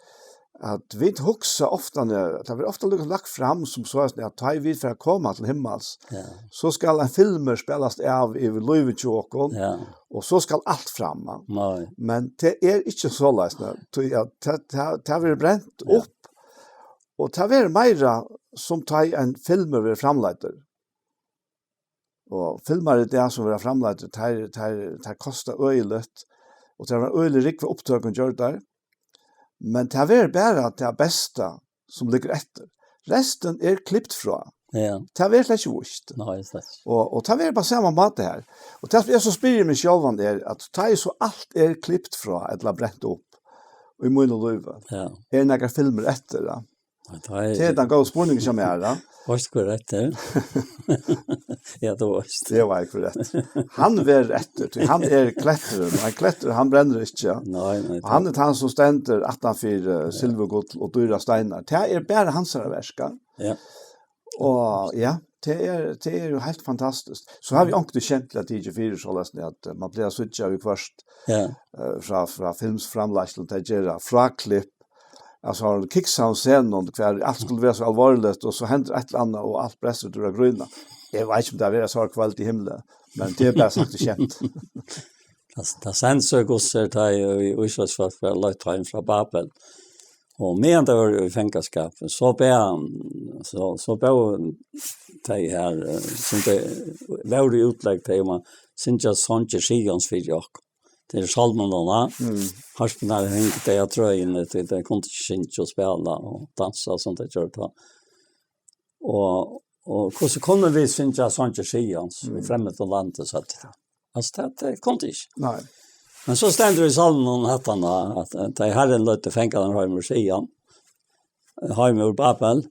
at vit hugsa ofta, tað verður ofta líka lagt fram sum so, at tá vit fara at koma til himmals, ja, so skal ein filmur spælast av yvir lívið hjá okkum, ja, og so skal alt fram. Nei. Men tað er ikki soleiðis, nei. Tí at tað, tað, tað verður brent, ja, upp, og tað verður meira sum tá ein filmur verður framleiddur. Og filmar í dag sum verða framleiddir, tær, tær, tær kosta øgiligt, og tær verða øgiligt rúgva upptøkur gjørdar. Men tað verður bara tað besta sum liggur eftir. Restin er klipt frá. Ja. Tað verður slett ikki víst. Nei, slett. Og, og tað verður bara sama máta her. Og tað sum eg so spyrji meg sjálvan er, at tá ið so alt er klipt frá, ella brent upp, í mínum lívi, ja, er nakar filmur eftir, ja? Nei, tað er, tað er tann góða spurningurin sum er, ja. Veitst hvør rætt er? Ja, tú veitst. Eg veit hvør rætt. Hann verður eftir, tí hann er kletturin, og ein klettur, hann brennur ikki, ja. Nei, nei, og hann er tann sum stendur aftanfyri, eh, silvurgull og dýrar steinar. Tað er bara hansara verk, ja. Ja. Og ja, tað er, tað er jo heilt fantastiskt. So hava vit onkuntíð skemmt at tað ikki er fyri soleiðis, at, eh, man blívur at síggja viðhvørt, ja, eh, frá, frá filmsframleiðslum, tey gera fráklipp, altso, kiksaðum scenum, hvar alt skuldi vera so álvarsligt, og so hendir eitt ella annað, og alt brestur til at grína. Eg veit ikki, um tað verður so kvøld í himli, men tað er bara sagt og skemt. Tað, tað send seg gott, tá ið Ísraelsfólk var leitt heim frá Babel. Og meðan tey vóru í fangaskap, so bað hann, so, so bað tey her, eh, sum tey vóru í útlegd, tey um at syngja sangir Sions fyri okkum. Tað eru sálmarnir, va? Mm. Harpurnar hingu tey á trøini, tí tey kundu ikki syngja og spæla og dansa, sum tey gjørdu tá. Og, og hvussu kunnu vit syngja sangir Sions í, mm, fremmandum landi, søgdu tey. Altso, tað, tað kundu tey ikki. Nei. Men so stendur í Sálmunum hatta, at, at tá Harrin leiddi fangarnar heim úr Sion, heim úr Babel,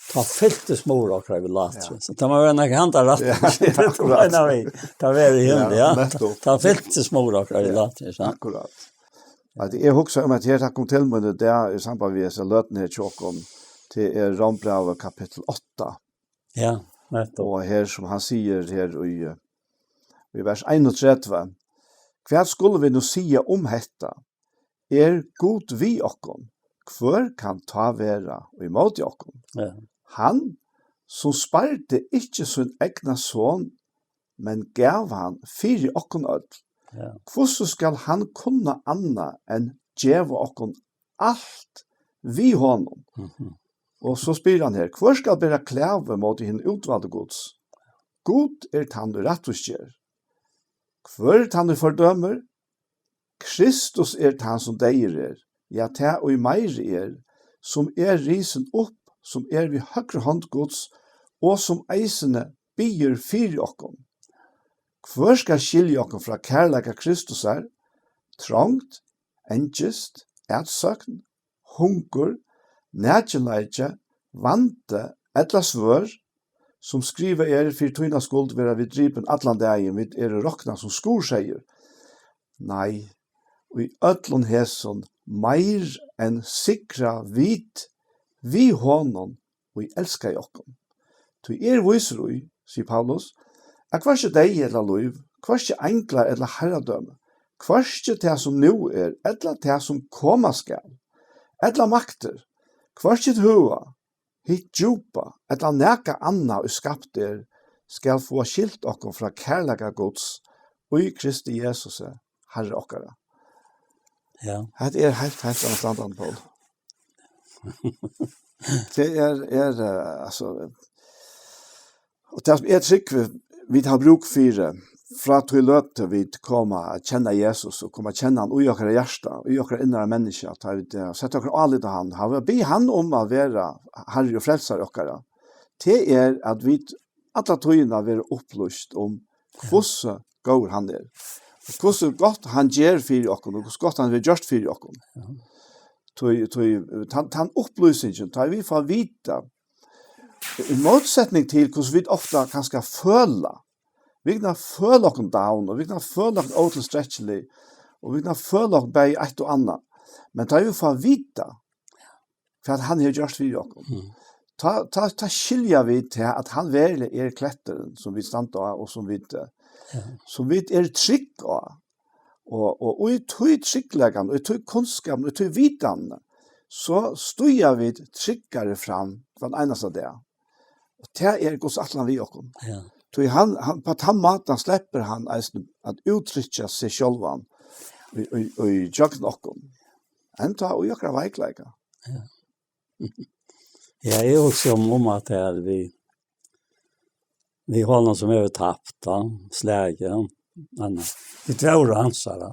tá fyltist mur okkara við látri. Ja. So tað má vera nakað handa rætt. Ja, akkurát. Tað meina vit. Tað verður í himli, ja, ja. Nettupp. Tá fyltist mur okkara við, ja, látri, so. Akkurát. At eg hugsi um, at her, tað kom til mín í dag í samband við hesa løtuna her hjá okkum, tað er Rómbrævið kapittul átta. Ja, nettupp. Og her sum hann sigur her í, í vers einogtretivu: "Hvat skulu vit nú siga um hetta? Er Gud við okkum? Hvør kann tá vera ímóti okkum? Ja. Hann, sum spardi ikki sín egna son, men gav hann fyri okkum øll. Ja. Hvussu skal hann kunna annað enn geva okkum alt við honum?" Mhm. Og so spyr hann her: "Hvør skal bera klagu móti hinum útvalda Guds? Gud er tann, ið rættvísger. Hvør er tann, ið fordømir? Kristus er tann, sum deyður er, ja, tað, ið meiri er, sum er risin upp, sum er við høgru hond Guds, og sum eisini biður fyri okkum. Hvør skal skilja okkum frá kærleika Kristusar? Trongd, angist, atsókn, hungur, nakinleiki, vandi ella svørð, sum skrivað er: Fyri tína skuld verða vit dripin allan dagin, vit eru roknað sum skurðseyður. Nei, í øllum hesum meir enn sigra vit við honum, ið elskaði okkum. Tí eg eri vísur í," sigur Paulus, "at hvørki deyði ella lív, hvørki einglar ella harradømi, hvørki tað, sum nú er, ella tað, sum koma skal, ella maktir, hvørki hitt høga, hitt djúpa, ella nakað annað, ið skapt er, skal fáa skilt okkum frá kærleika Guds í Kristi Jesusi, Harra okkara." Ja. Hetta er heilt, heilt annað standandi, Paul. Tað er, er, eh, altso, og tað sum eg trúgvi, vit hava brúk fyri, frá tí løtu vit koma at kenna Jesus og koma at kenna hann í okkara hjarta, í okkara innra menniskja, tá vit, eh, seta okkara álit á hann, hava, biðja hann um at vera Harri og Frelsari okkara. Tað er at vit alla tíðina verða upplýst um, ja, hvussu góður hann er, og hvussu gott hann ger fyri okkum, og hvussu gott hann hevur gjørt fyri okkum. Ja. Tí, tí, tann, tann upplýsingin, tá vit fáa vita, í mótsetning til hvussu vit ofta kanska føla, vit kunna føla okkum down, og vit kunna føla okkum ótilstrekkilig, og vit kunna føla okkum bæði eitt og annað. Men tá vit fáa vita, hvat hann hevur gjørt fyri okkum, mm, tá, tá, tá skilja vit tað, at hann veruliga er kletturin, sum vit standa á, og sum vit, eh, ja, sum vit eru trygg á. Og, og, og í tí tryggleikan, og í tí kunnskapin, og í tí vitan, so stíga vit tryggari fram hvønn einasta dag. Og tað er Guds ætlan við okkum. Ja. Tí hann, hann, á tann mátan sleppur hann eisini at úttrykkja seg sjálvan í, í, í gjøgnum okkum. Enntá í okkara veikleika. Ja. Ja, eg hugsi um, um at tað er við, við honum sum hevur tapt, ja, slagið, ja. Men, eh, vit vóru hansara.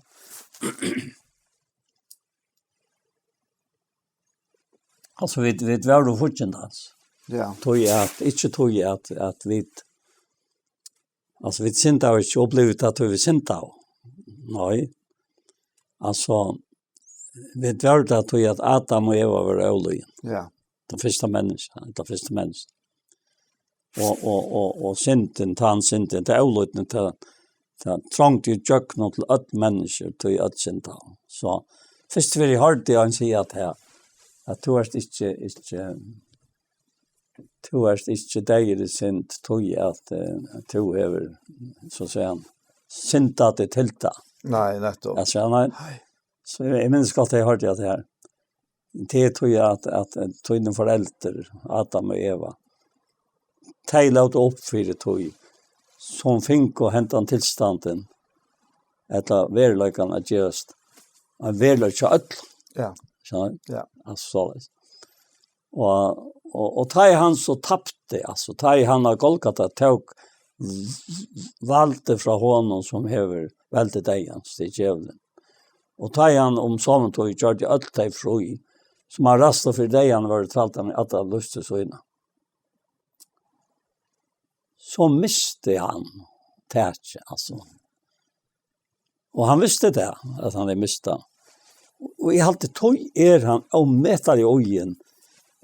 Altso, vit, vit vóru fíggindans. Ja. Tí at, ikki tí at, at vit, altso, vit syndaðu ikki og blivu tað, tí vit syndaðu. Nei. Altso, vit vóru tað, tí at Adam og Eva vóru ólýdin. Ja. Tað fyrsta menniskja, tað fyrsta menniskja. Og, og, og, og syndin, tann syndin, tað ólýdni, tað, tað trongdi í gjøgnum til øll menniskju, tí øll syndaðu. So, fyrst fyri hoyrdi eg ein siga at her, at tú ert ikki, ikki, tú ert ikki deyður í synd, tí at, eh, tú hevur, so siga hann, syndað teg til tað. Nei, nettupp. Altso, nei. Nei. So eg, eg minnist gott, eg hoyrdi at tað her. Tað er tí at, at, at tíni foreldur, Adam og Eva, tey lótu upp fyri tí, sum fingu hendan tilstandin, ella veruleikan at gerast ein veruleika hjá øllum. Ja. Skilur? Ja. Altso, soleiðis. Og, og, og tá ið hann so tapti, altso, tá ið hann á Golgata tók v-, v-, valdið frá honum, sum hevur veldi deyðans, tað er djevulin. Og tá ið hann um sovorðna tíð gjørdi øll tey frí, sum hann ræðst fyri deyðan, vóru trældarnir allar lýstir sínar. So misti hann takið, altso. Og hann visti tað, at hann hevði mist tað. Og eg haldi, tí er hann ómetaliga íðin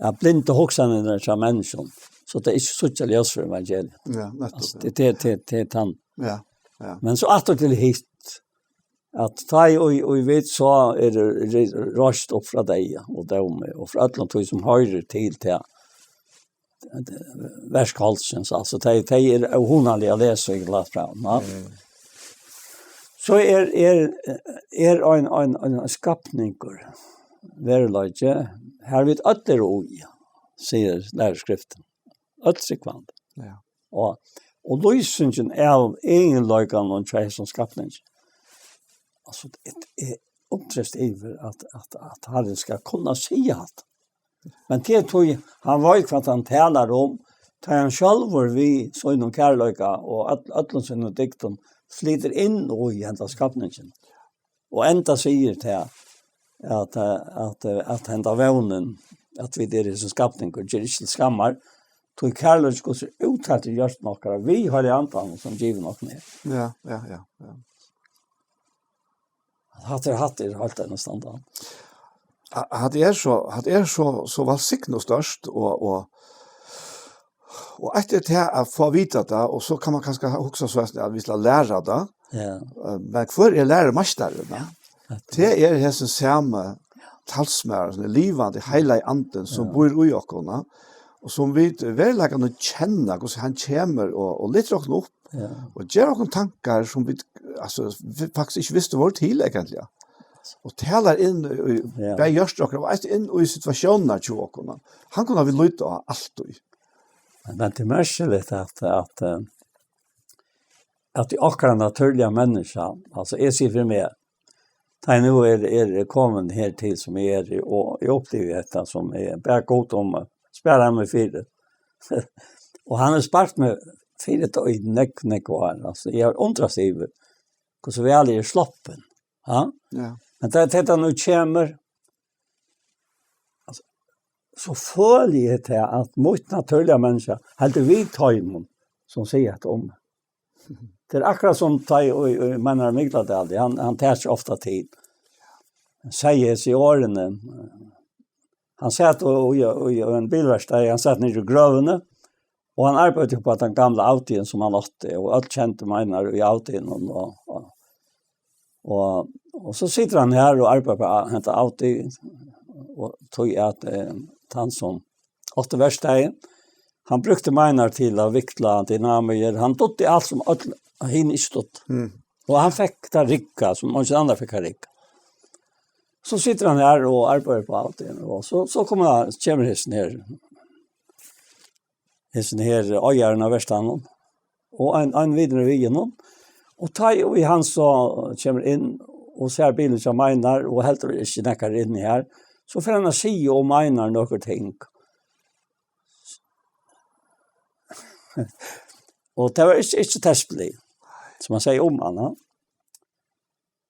av blindu hugsanirnar hjá menniskjum, so tey ikki síggja ljós fyri evangelium. Ja, nettupp, altso, ja. Tað, tað, tað, tað er tann. Ja, ja. Men so aftur til hitt, at tá ið, ið, ið vit so eru ri-, reist upp frá deyða og dómi, og frá øllum tí sum hoyrir til tað, verk holdsins, altso, tey, tey eru óhugnalig at lesa í glasbrævinum, ja. Mm. So er, er, er ein, ein, ein skapningur, veruleiki, har vit øll eru í, sigur Læruskriftin. Øll trúgvandi. Ja. Og, og lýsingin av eginleikanum hjá hesum skapningi. Altso, tað er umtrist yvir at, at, at Harrin skal kunna siga hatta. Men tað er tí, hann veit hvat hann talar um, tá hann sjálvur við sínum kærleika og øll-, øllum sínum dygdum flytur inn í henda skapningin. Og enda sigur tað, at, at, at henda vónin, at vit eru hesin skapningur, ger ikki til skammar, tí kærleiki Guds er úttaltur í hjørtum okkara, við Heilaga Andanum, sum givin okkum er. Ja, ja, ja, ja. Hatta er, hatta er heilt enastanda. Ha-, hatta er so, hatta er so, so vælsignað og stórt, og, og, og eitt er tað at fáa at vita tað, og so kann man kanska hugsa so at vit skulu læra tað. Ja. Eh, men hvør er lærumeistarin, ja? Ja, tað er hesin sami talsmaður, sum er livandi, Heilagi Andin, sum, ja, býr í okkum, ja, og sum vit veruliga kunnu kenna, hvussu hann kemur og, og lyftir okkum upp, ja, og ger okkum tankar sum vit, altso, vi faktiskt ikki vistu vóru til eigentliga. Og talar inn í, ja, bæði hjørtu okkara, og eisini inn í situatiónirnar hjá okkum. Hann kunnu vit líta á altíð. Men tað er merkiligt at, at, eh, at í okkara natúrliga menniskja, altso, eg sigi fyri meg, tá eg nú er, er komin her til sum eg eri, og eg upplivi hetta sum eg ber Gud um at spara meg fyri. Og hann hevur spart meg fyri tað í nógv, nógv ár. Altso, eg havi undrast yvir, hvussu væl eg eri sloppin. Ja? Ja. Men tá, tá tað nú kemur, altso, so føli eg tað, at mítt natúrliga menniskja heldur við teimum, sum siga hetta um meg. Tað er akkurát sum tá ið, ið, ið Meinhard Mikladal, hann, hann tekur ofta til. Hann sigur hesi orðini. Hann sat og, og, og, og ein bilverkstaði, hann sat niðri í grøvini, og hann arbeiddi upp á tann gamla Audiin sum hann átti, og øll kendu Meinhard í Audiinum, og, og, og, og so situr hann her og arbeiðir á henda Audi, og tí at, eh, hann sum átti verkstaðið, hann brúkti Meinhard til at vikla dynamiir, hann dugdi alt sum øll hini ikki dugdu. Mm. Og hann fekk tað riggað, sum eingin annar fekk tað riggað. So situr hann her og arbeiðir uppá alt, og so, so kemur hann, kemur hesin her, hesin her eigarin av verkstaðnum, og ein, ein vinur við honum, og tá ið hann so kemur inn og sær bilin hjá Meinhard og heldur ikki nakar inni her, so fer hann at siga um Meinhard nøkur ting. Og tað var ikki, ikki tespiliga, sum hann segði um hann, ha?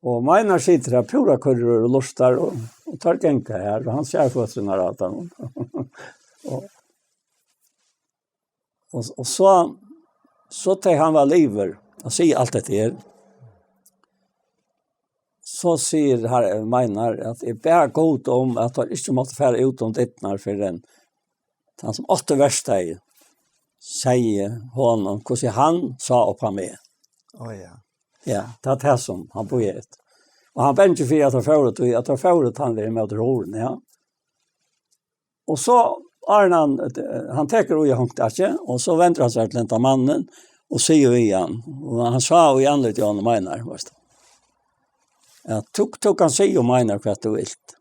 Og Meinhard situr her púra kurrur og lurtar, og, og teir ganga her, og hann sær føturnar á teimum. Og, og, og so, so tá hann var liðugur at siga alt hetta her, so sigur har-, Meinhard, at eg bað Gud um, at teir ikki máttu fara út um dyrnar fyrr enn hann sum átti verkstaðið segði honum, hvussu hann sá upp á meg. Ó ja. Ja, tað er tað sum hann bíðaði eftir. Og hann bangin fyri, at teir fóru, tí at teir fóru tann vegin móti hurðini, ja. Og so, áðrenn hann, hann tekur í hondina, og so vendir hann sær til hendan mannin og sigur við hann, og hann sá í andlitið á honum, Meinhard, veitst tú, at tú, tú kanst siga um Meinhard hvat tú vilt.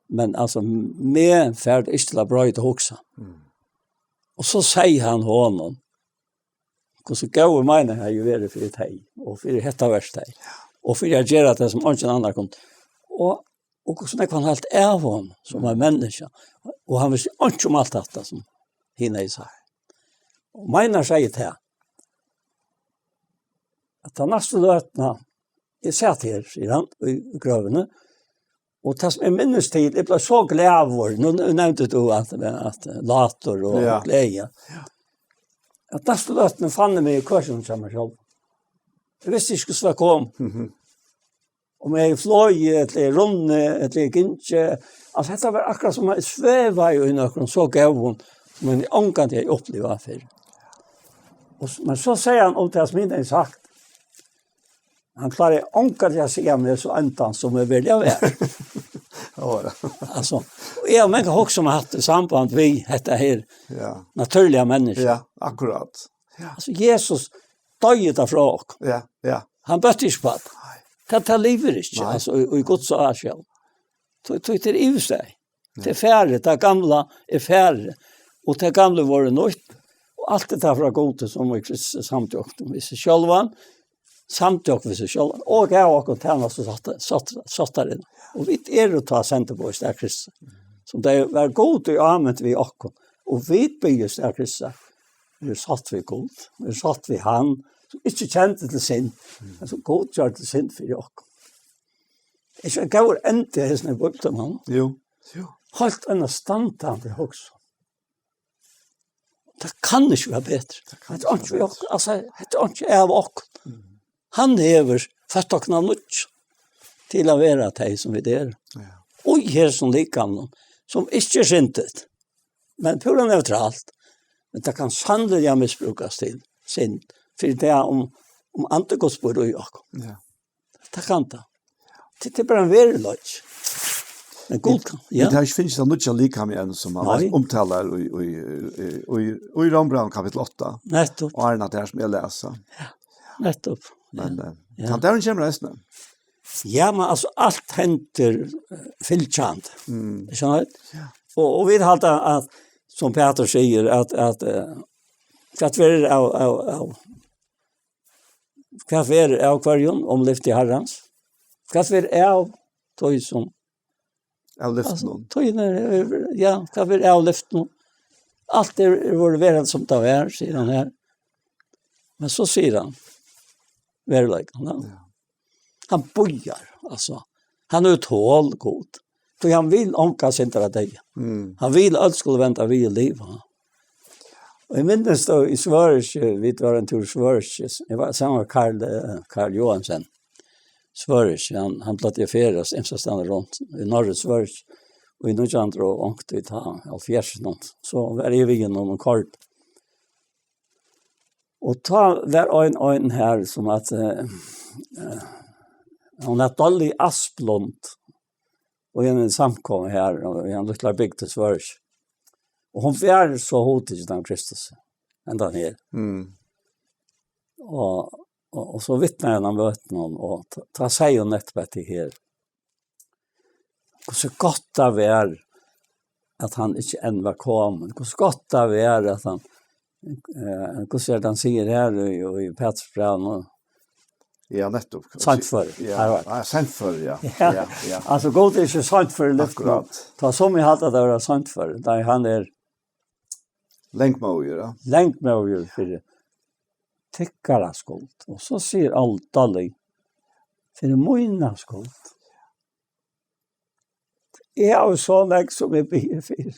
Men, altso, meg fær tað ikki til at broyta hugsan. Mm. Og so segði hann honum, hvussu góður Meinhard hevði verið fyri tey, og fyri hetta verkstaðið, og fyri at gera tað sum eingin annar kundi. Og, og hvussu nógv hann helt av honum, sum var menniskja. Og hann visti einki um alt hatta, sum hin hevði sagt. Og Meinhard segði tað, at ta næstu løtuna, eg sat her, sigur hann, í, í grøvini, og tað sum eg minnist til, eg bleiv so glaður, nú, nú nevndi tú at, at látur og Ja. gleði. Ja. At næstu løtuna fann eg meg í køkinum hjá mær sjálvum. Eg visti ikki, hvussu tað kom. Mhm. Um eg hevði flogið, ella eg runnið, ella eg gingið. Altso, hetta var akkurát sum eg svevaði í nøkrum so góðum, sum eg ongantíð hevði upplivað fyrr. Og s-, men so segði hann um tað sum eg hevði sagt. Hann kláraði ongantíð at siga meg so endan sum eg veruliga var. Ja, ja. Altso, og eg havi mangan hugsað um at haft samband við hetta her Ja. natúrliga menniskja. Ja, akkurát. Ja. Altso, Jesus doyði tað frá okkum. Ja, ja. Hann bøtti ikki uppá tað. Nei. Tað, tað livir ikki, Nei. altso, í, í Guds ásjón. Tí, tí tað er yvirstaðið. Tað er farið, tað gamla er farið. Og tað gamla er vorðið nýtt. Og alt er tað frá Gudi, sum í Kristi samdi okkum við seg sjálvan, samdi okkum við seg sjálvan, og gav okkum tænastu sátt-, sátt-, sáttarinnar. Og vit eru tá sendiboð í stað Kristi. Sum tað var Gud í ámynd við okkum. Og vit biðja í stað Kristi. Vit eru sátt við Gud. Vit eru sátt við hann, sum ikki kendi til synd, men sum Gud gjørdi til synd fyri okkum. Er ikki ein góður endi á hesum her bíblitímanum? Jú. Jú. Heilt einastandandi hugsan. Tað kann ikki vera betri. Tað kann Hetta er ikki ikki vera ok-, altso, hetta er ikki av okkum. Mm. Hann hevur føtt okkum av nýggjum til at vera tey, sum vit eru. Ja. Og í hesum likamum, sum ikki er syndigt, men púra neutralt. Men tað kann sanniliga misbrúkast til synd, fyri tað um, um Andi Guds býr í okkum. Ja. Tað kann tað. Tað, tað er bara ein veruleiki. Men Gud kann, ja. Vit hava ikki funnið tað nýggja likamið enn, sum hann Nei. umtalar í, í, í, í, í Rómbrævinum kapittul átta. Nettupp. Og er tað her, sum eg lesi. Nettupp. Men, eh, Ja. hann, tað er ein kemur eisini. Ja, men altso, alt hendir, eh, fylgjandi. Mm. Skilst? Ja. Og, og vit halda at, sum Pætur sigur, at, at, eh, hvat verður av, av, av, hvat verður av hvørjum um lyfti Harrans? Hvat verður av tí sum Av lyftinum. Altso, tíðin er, ja, hvat verður av lyftinum? Alt er, er vorðið verandi sum tað var, sigur hann her. Men so sigur hann veruleikan, ja. Ja. Hann bíðar, altso. Hann hevur tol, Gud. Tí hann vil ongan syndara deyða. Mm. Hann vil øll skulu venda við og liva. Og eg minnist tá í Svøríki, vit vóru ein túr í Svøríki, eg var saman við Karl, eh, Karl Johansen. Svøríki, hann, hann plagdi at ferðast ymsastaðni runt í Noregi Svøríki, og í nítjan hundrað og onkuntíð, tá, hálvfjerðsunum, so var eg við honum og koyrdi. Og tá var ein, ein her, sum at, eh, eh, hon æt Dolly Asplund, og í eini samkomu her, og í eini lítlari bygd í Svøríki. Og hon var so hugtikin av Kristus, hendan her. Mm. Og, og, og so vitnaði hon á møtinum, og tá, tá segði hon nettupp hetta her. Hvussu gott tað var, at hann ikki enn var komin. Hvussu gott tað var, at hann, eh, hvussu er tað, hann sigur her í, í Pætursbrævinum? Ja, nettopp. Seinførur. Ja, har var. Ja, seinførur, ja. Ja. Ja, ja. Altso, Gud er ikki seinførur í lyftinum. Akkurát. Tað sum eg haldi, at tað var seinførur. Nei, hann er langmóður, ja. Langmóður fyri tykkara skuld. Og so sigur Al-, Dalí, fyri mína skuld. Eg havi so nógv, sum eg biði fyri.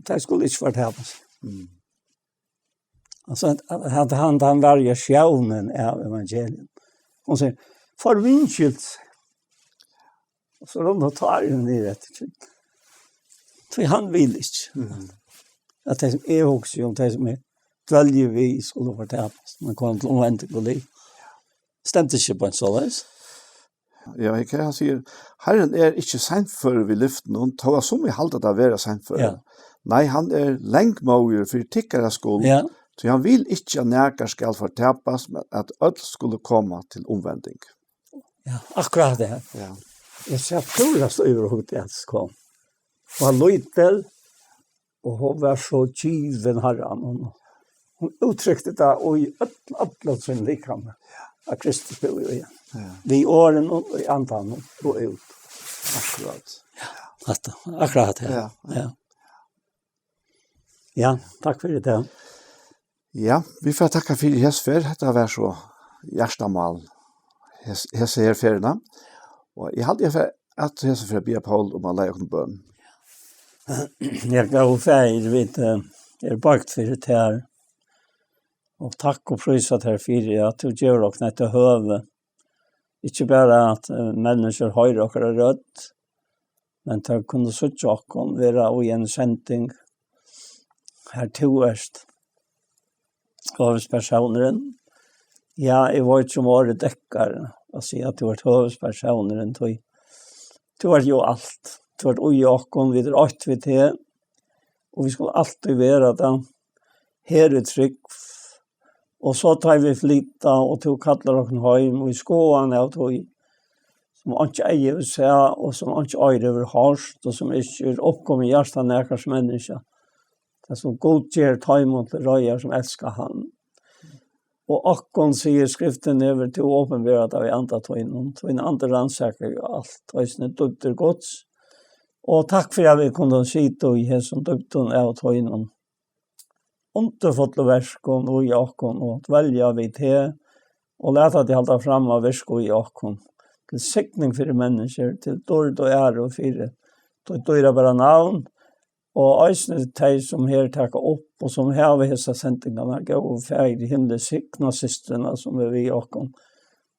Tað skuldi ikki fortapast. Mm. Altso, at, at hann, hann verjar sjónin av evangelium. Hon sigur, forvinskilt. Og so rennur tárin niður eftir kinn. Tí hann vil ikki. Mhm. At tey sum eg hugsi um, tey sum eg dvelji við, skulu fortapast, men koma til umvending og lív. Stendur ikki beint soleiðis? Ja, eg kann siga, Harrin er ikki seinførur við lyftinum, tó at summi halda tað vera seinførur. Ja. Nei, hann er langmóður fyri tykkara skuld, ja, tí hann vil ikki, at nakar skal fortapast, men at øll skulu koma til umvending. Ja, akkurát tað. Ja. Eg sá púra støvur og hugdi at kom. Hon var lítil, og hon var so givin Harranum. Hon, hon úttrykti tað í øll-, øllum sínum likami, at Kristus búði í henni. Ja. Við orðinum og í andanum og út. Akkurát. Ja, hatta, akkurát, ja. Ja. Ja. Ja, takk fyri tað. Ja, vit fara at takka fyri hesa ferð. Hetta var so hjartamál hes-, hesa her ferðina. Og eg haldi, eg fari at hesa ferð biðja Pól um at leiða okkum bøn. Ja, góði Faðir, vit, eh, eru boygd fyri tær. Og takk og prísa tær fyri, at tú gevur okkum hetta høvi. Ikki bara at, eh, menniskjur hoyra okkara rødd, men tær kunnu síggja okkum vera í eini sending, har tú ert høvuðspersónurin. Ja, eg veit ikki, um orðið dekkar at siga, at tú ert høvuðspersónurin, tí tú ert jú alt. Tú ert í okkum, vit eru eitt við teg, og vit skulu altíð vera tað. Her er trúgv, og so tá vit flyta, og tú kallar okkum heim, og í skoðan av tí, sum einki eyga hevur sæð, og sum einki oyra hevur hoyrt, og sum ikki er uppkomið í hjarta nakars menniskja, tað sum Gud ger teimum til reiðar, sum elska hann. Og okkum, sigur Skriftin, hevur tú opinberað tað við anda tínum. Tín andi rannsakar jú alt, eisini dýpdir Guds. Og takk fyri, at vit kunnu sita í hesum dýpdum av tínum undurfullu verkum í okkum og dvelja við teg og lata teg halda fram at virka í okkum, til signing fyri menniskjur, til dýrd og æru fyri títt dýrabara navn, og eisini tey, sum her taka upp og sum hava hesar sendingarnar. Góði Faðir í himli, signa systrina, sum er við okkum,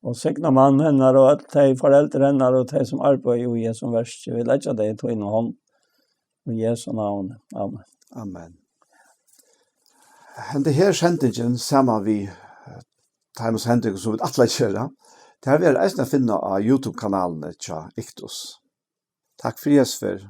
og signa mann hennara og øll tey, foreldur hennara og tey, sum arbeiða í hesum verki. Vit leggja tey í tína hond. Í Jesu navni. Amen. Amen. Henda her sendingin, saman við, eh, teimum sendingum, sum vit ætla at gera, tær verða eisini at finna á YouTube-kanalini hjá Iktus. Takk fyri hesa ferð.